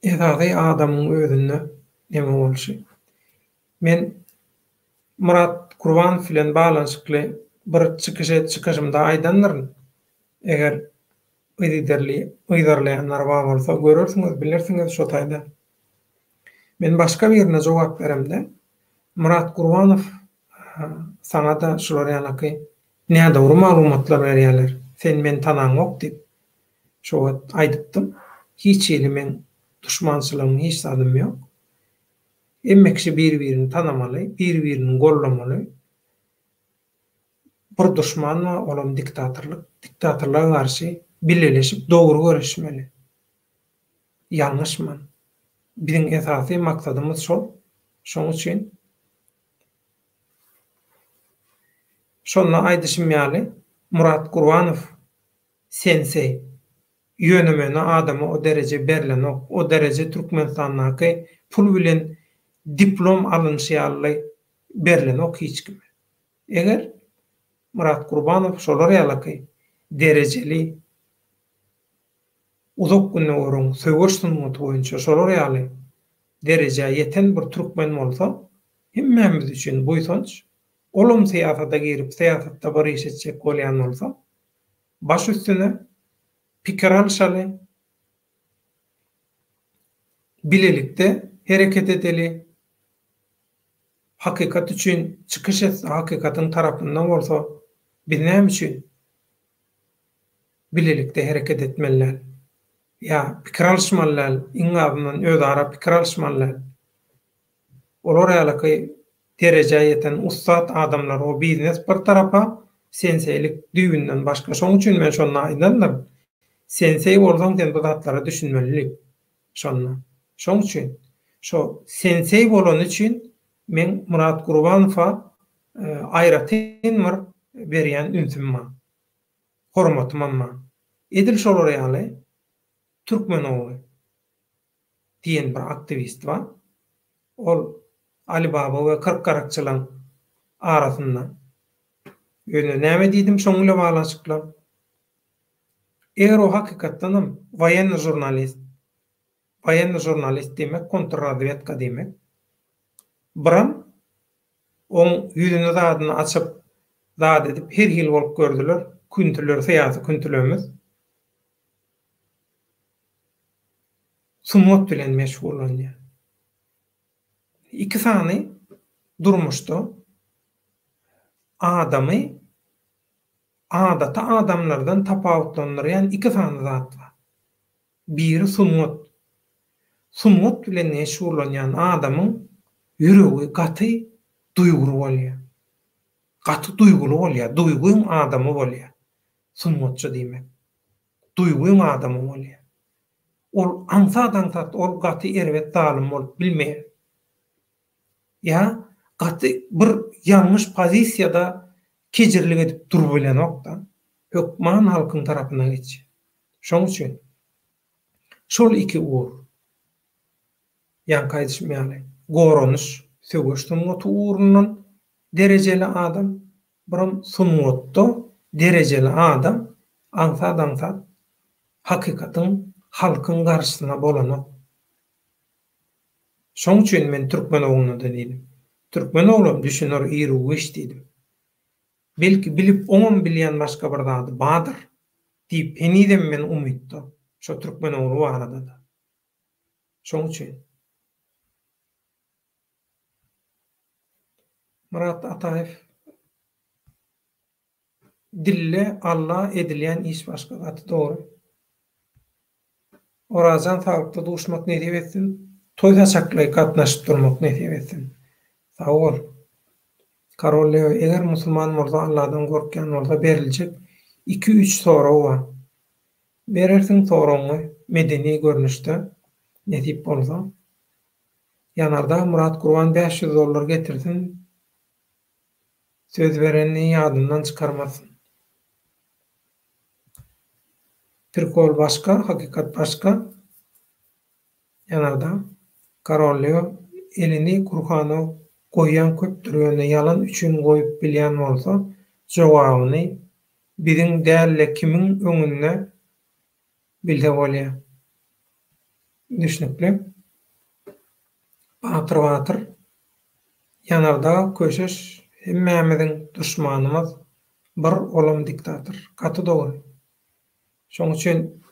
esasy adamyň özünde neme bolşy. Men Myrat Gurbanow bilen baglanyşykly bir çykyş çykyşymda aýdandyryn. Eger yzygiderli yzarlaýanlar bar bolsa görersiňiz, bilersiňiz şo taýda. Men başga birine jogap beremde, Myrat Gurbanow saňa-da şular ýalaky nädogry maglumatlar berýärler, sen meni tanaňok diýip, şo wagt aýdypdym. Hiç hili meň duşmançylygym hiç zadym ýok. Hemme kişi bir-birini tanamaly, bir-birini goldamaly. Bir duşman bar, olam diktatorlyk. Diktatorlyga garşy bileleşip dogry göreşmeli. Ýalňyşman. Biziň esasy maksadymyz şol. Şoň üçin şonda aýdyşym ýaly Murat Gurbanow senseý. Ýöne-möne adama o dereje berlenok. O dereje Türkmenistandaky pul bilen diplom alynşy ýaly berlenok hiç kime. Eger Myrat Gurbanow şolar ýalaky derejeli Uzak Gündogaryň söweş sungaty boýunça şolar ýaly derejä ýeten bir türkmen bolsa, hemmämiz üçin buýsanç. Olam syýasata girip, syýasatda bir iş etjek bolýan bolsa, baş üstüne, pikir alyşaly, bilelikde hereket edeli, hakykat üçin çykyş etse, hakykatyň tarapynda bolsa, biz näme üçin bilelikde hereket etmeli däl. Ýa pikir alyşmaly däl, iň azyndan özara pikir alyşmaly däl. Olar ýalyky derejä ýeten ussat adamlar o biznes bir tarapa, senseýlik düýbünden başga. Şoň üçin men şonda aýdandym, senseý bolsaň sen bu zatlara düşünmeli diýip. Şonda. Şoň üçin şo senseý bolany üçin meň Myrat Gurbanowa aýratyn bir berýän ünsüm bar. Hormatymam bar. Edil şolar ýaly Türkmen ogly diýen bir aktiwist bar. Ol Alibaba we 40 garakçylaň arasynda. Ýöne näme diýdim şoň bilen baglanyşykly? Eger o hakykatdanam woýennyý žurnalist, woýennyý žurnalist diýmek kontrrazwedka diýmek. Biram Oň ýüzüni zadyny açyp, zat edip her hili bolup gördüler, küntüler, syýasy küntülerimiz sungat bilen meşgullanýar. Iki sany durmuşda adamy adaty adamlardan tapawutlandyrýan iki sany zat bar. Biri sungat. Sungat bilen meşgullanýan adamyň ýüregi gaty duýgur bolýar. Gaty duýguly bolýar, duýgyň adamy bolýar. Sungatçy diýmek. Duýgyň adamy bolýar. Ol aňsat-aňsat ol gaty erbet zalym bolup bilmeýär. Ýa gaty bir ýalňyş pozisiýada kejirlik edip durubilenok-da. Hökman halkyň tarapyna geçýär. Şoň üçin şol iki ugur, ýaňky aýdyşym ýaly, goranyş, söweş sungaty ugrundan derejeli adam, biram sungatda derejeli adam aňsat-aňsat hakykatyň, halkyň garşysyna bolanok. Şoň üçin men türkmen ogluna-da diýdim. Türkmen oglam düşüner iru-giç diýdim. Belki bilip oňam bilýän başga bir zady badyr diýip henizem men umytda şo türkmen ogly baradada. Şoň üçin. Myrat Ataýew Dille Alla edilýän iş başga gaty dogry. Orazjan saglykda duşmak nesip etsin. Toý saçakly gatnaşyp durmak nesip etsin. Sag bol. Karol Leo, eger musulman bolsa, Alladan gorkýan bolsa beriljek iki-üç sorag bar. Berersiň soragyňy medeni görnüşde, nesip bolsa. Ýanardag Myrat Gurban 500 dollar getirsin, söz berenini ýadyndan çykarmasyn. Prikol başga, hakykat başga. Ýanardag, Karol Leo, elini Gurhana goýýan köpdür ýöne ýalan üçin goýup bilýän bolsa jogabyny biziň dälde kimiň öňünde bilse bolýa. Düşnükli. Batyr Batyr, Ýanardag köşeş hemmämiziň duşmanymyz bir olam diktator. Gaty dogry. Şonuň üçin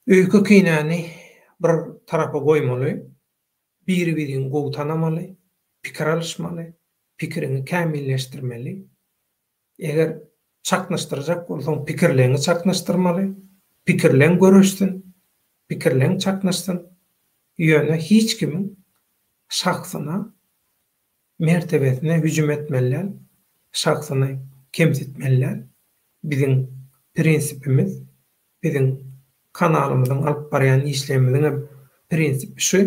öýke-kinäni bir tarapa goýmaly, biri-biriňi gowy tanamaly, pikir alyşmaly, pikiriňi kämilleşdirmeli. Eger çaknyşdyrjak bolsaň, pikirleňi çaknyşdyrmaly, pikirleň göreşsin, pikirleň çaknyşsyn. Ýöne hiç kimiň şahsyna, mertebesine hüjüm etmeli däl, şahsyny kemsitmeli däl. Biziň prinsipimiz, biziň kanalymyzyň alyp barýan işlerimiziň hem prinsipi şu,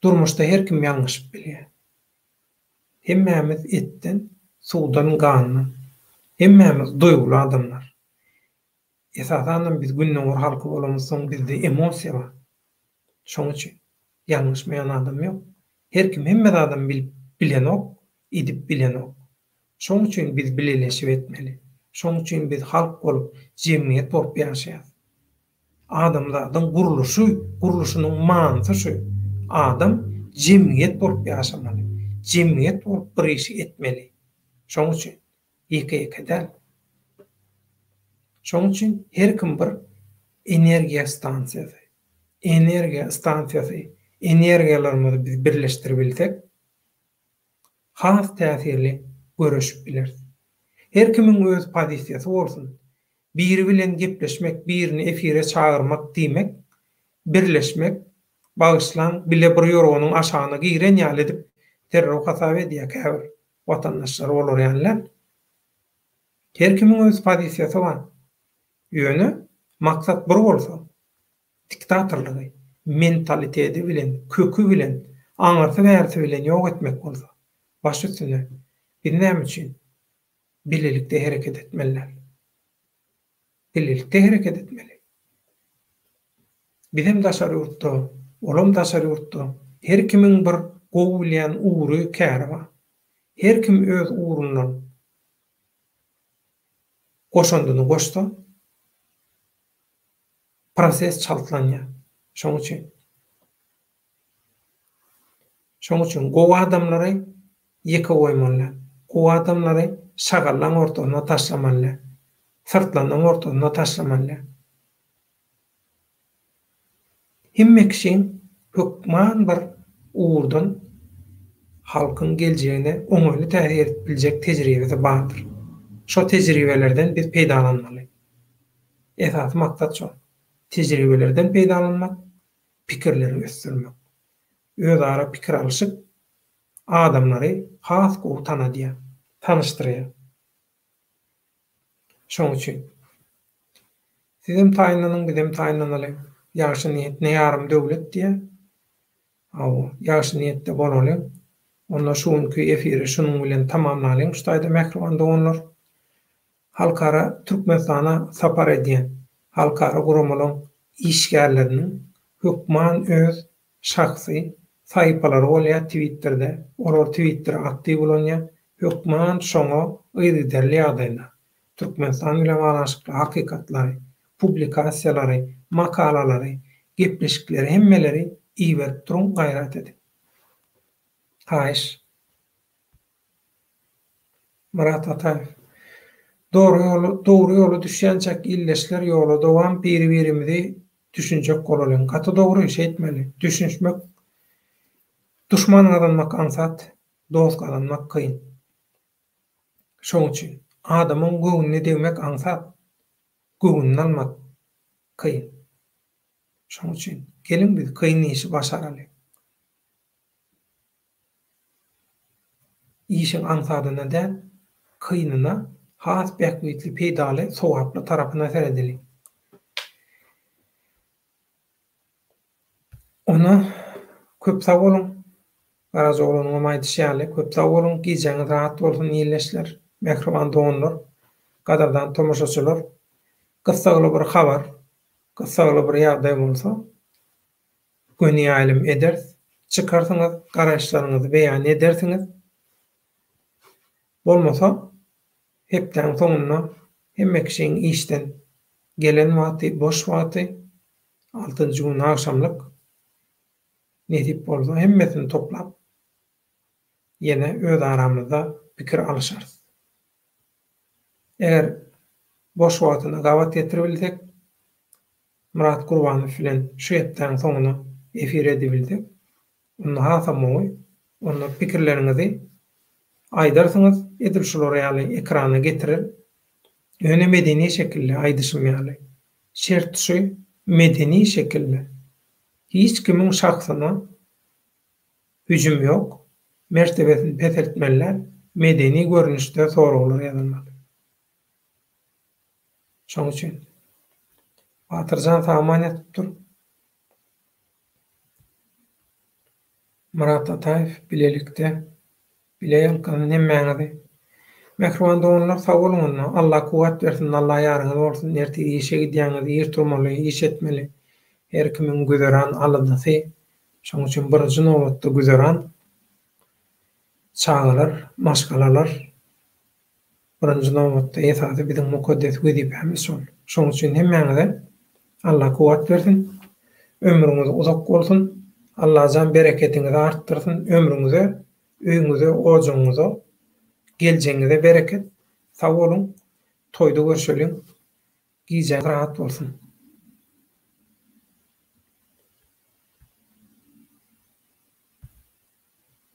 durmuşda her kim ýalňyşyp bilýär. Hemmämiz etden, suwdan, gandan. Hemmämiz duýguly adamlar. Esasanam biz gündogar halky bolamyzsoň bizde emosiýa bar. Şoň üçin ýalňyşmaýan adam ýok. Her kim hemme zadam bilip bilenok, edip bilenok. Şoň üçin biz bileleşip etmeli. Şoň üçin biz halk bolup, jemgyýet bolup ýaşaýas. Adamzadyň gurluşy, gurluşynyň manysy şu. Adam jemgyýet bolup ýaşamaly. Jemgyýet bolup bir işi etmeli. Şoň üçin ýeke-ýeke däl. Şoň üçin her kim bir energiýa stansiýasy. Energiýa stansiýasy, energiýalarymyzy biz birleşdiribilsek, has täsirli göreşip bileris. Her kimiň öz pozisiýasy bolsun. Biri bilen gepleşmek, birini efire çagyrmak diýmek, birleşmek, bagyşlaň, bile bir ýorganyň aşagyna giren ýaly edip terror hasap edýär käbir watandaşlar olar ýaly däl. Her kimiň öz pozisiýasy bar. Ýöne maksat bir bolsa, diktatorlygy mentaliteti bilen, köki bilen, aňyrsy-bärisi bilen ýok etmek bolsa, baş üstüne, biz näme üçin bilelikde hereket etmeli däl? Bilelikde hereket etmeli. Bizem daşary ýurtda, olam daşary ýurtda. Her kimiň bir gowy bilýän ugry, käri bar. Her kim öz ugrundan goşandyny goşsa, proses çaltlanýar. Şoň üçin. Şoň üçin gowy adamlary ýeke goýmaly däl. Gowy adamlary şagallaň ortasyna taşlamaly däl. Syrtlanlaň ortasyna taşlamaly däl. Hemme kişiň hökman bir ugurdan halkyň geljegine oňaýly täsir edip biljek tejribesi bardyr. Şo tejribelerden biz peýdalanmaly. Esasy maksat şol. Tejribelerden peýdalanmak, pikirleri ösdürmek. Özara pikir alyşyp, adamlary has gowy tanadýar, tanyşdyrýar. Şoň üçin. Sizem taýynlanyň, bizem taýynlanalyň. Ýagşy niýet ne ýarym döwlet diýýär. Hawa, ýagşy niýetde bolalyň. Onda şu günki efiri şunuň bilen tamamlalyň şu taýda mähriban doganlar. Halkara Türkmenistana sapar edýän halkara guramalaň işgärleriniň hökman öz Şahsy sahypalary bolýar Twitterde, olar Twitteri aktiw ulanýar, hökman şoňa yzygiderli ýagdaýda Türkmenistan bilen baglanyşykly hakykatlary, publikasiýalary, makalalary, gepleşikleri hemmeleri iberip duruň gaýrat ediň. Haýyş. Myrat Ataýew. Dogry ýola dogry ýola düşýänçäk ildeşler ýola dowam biri birimizi düşünjek bolalyň. Gaty dogry şeýtmeli. Düşünişmek duşman gazanmak aňsat, dost gazanmak kyn. Şoň üçin adamyň göwnüne degmek aňsat, göwnüni almak kyn. Şoň üçin geliň biz kyn işi başaralyň. Işiň aňsadyna däl, kynyna, has bähbitli, peýdaly, sogaply tarapyna seredeliň. Onda köp sag boluň. Garajaoglanyňam aýdyşy ýaly, köp sag boluň, gijäňiz rahat bolsun ildeşler, mähriban doganlar, gadyrdan tomaşaçylar. Gyssagly bir habar, gyssagly bir ýagdaý bolsa, göni ýaýlym ederis. Çykarsyňyz, garaýyşlaryňyzy beýan edersiňiz. Bolmasa, hepdäň soňunda hemme kişiň işden gelen wagty, boş wagty, altynjy gün agşamlyk nesip bolsa hemmesini toplap ýene öz aramyzda pikir alyşarys. Eger boş wagtyna gabat getiribilsek Myrat Gurbanow bilen şu hepdäň soňuna efir edibilsek onda hasam gowy. Onda pikirleriňizi aýdarsyňyz edil şular ýaly ekrana getirer. Ýöne medeni şekilde aýdyşym ýaly. Şert şu medeni şekilde. Hiç kimiň şahsyna hüjüm ýok, mertebesini peseltmeli däl, medeni görnüşde soraglar ýazylmaly. Şoň üçin. Batyrjan sag-aman ýatyp dur. Myrat Ataýew bilelikde bile ýalkasyn hemmäňizi. Mähriban doganlar sag boluň onda Alla kuwwat bersin Alla ýaryňyz bolsun ertir işe gidýäňiz ir turmaly iş etmeli her kimiň güzeran aladasy şoň üçin birinji nobatda güzeran çagalar maşgalalar Birinji nobatda esasy biziň mukaddes wezipämiz şol. Şoň üçin hemmäňize Alla kuwwat bersin. Ömrüňiz uzak bolsun. Allajan bereketiňizi artdyrsyn. Ömrüňize, öýüňize, ojagyňyza, geljegiňize bereket. Sag boluň. Toýda görşeliň. Gijäňiz rahat bolsun.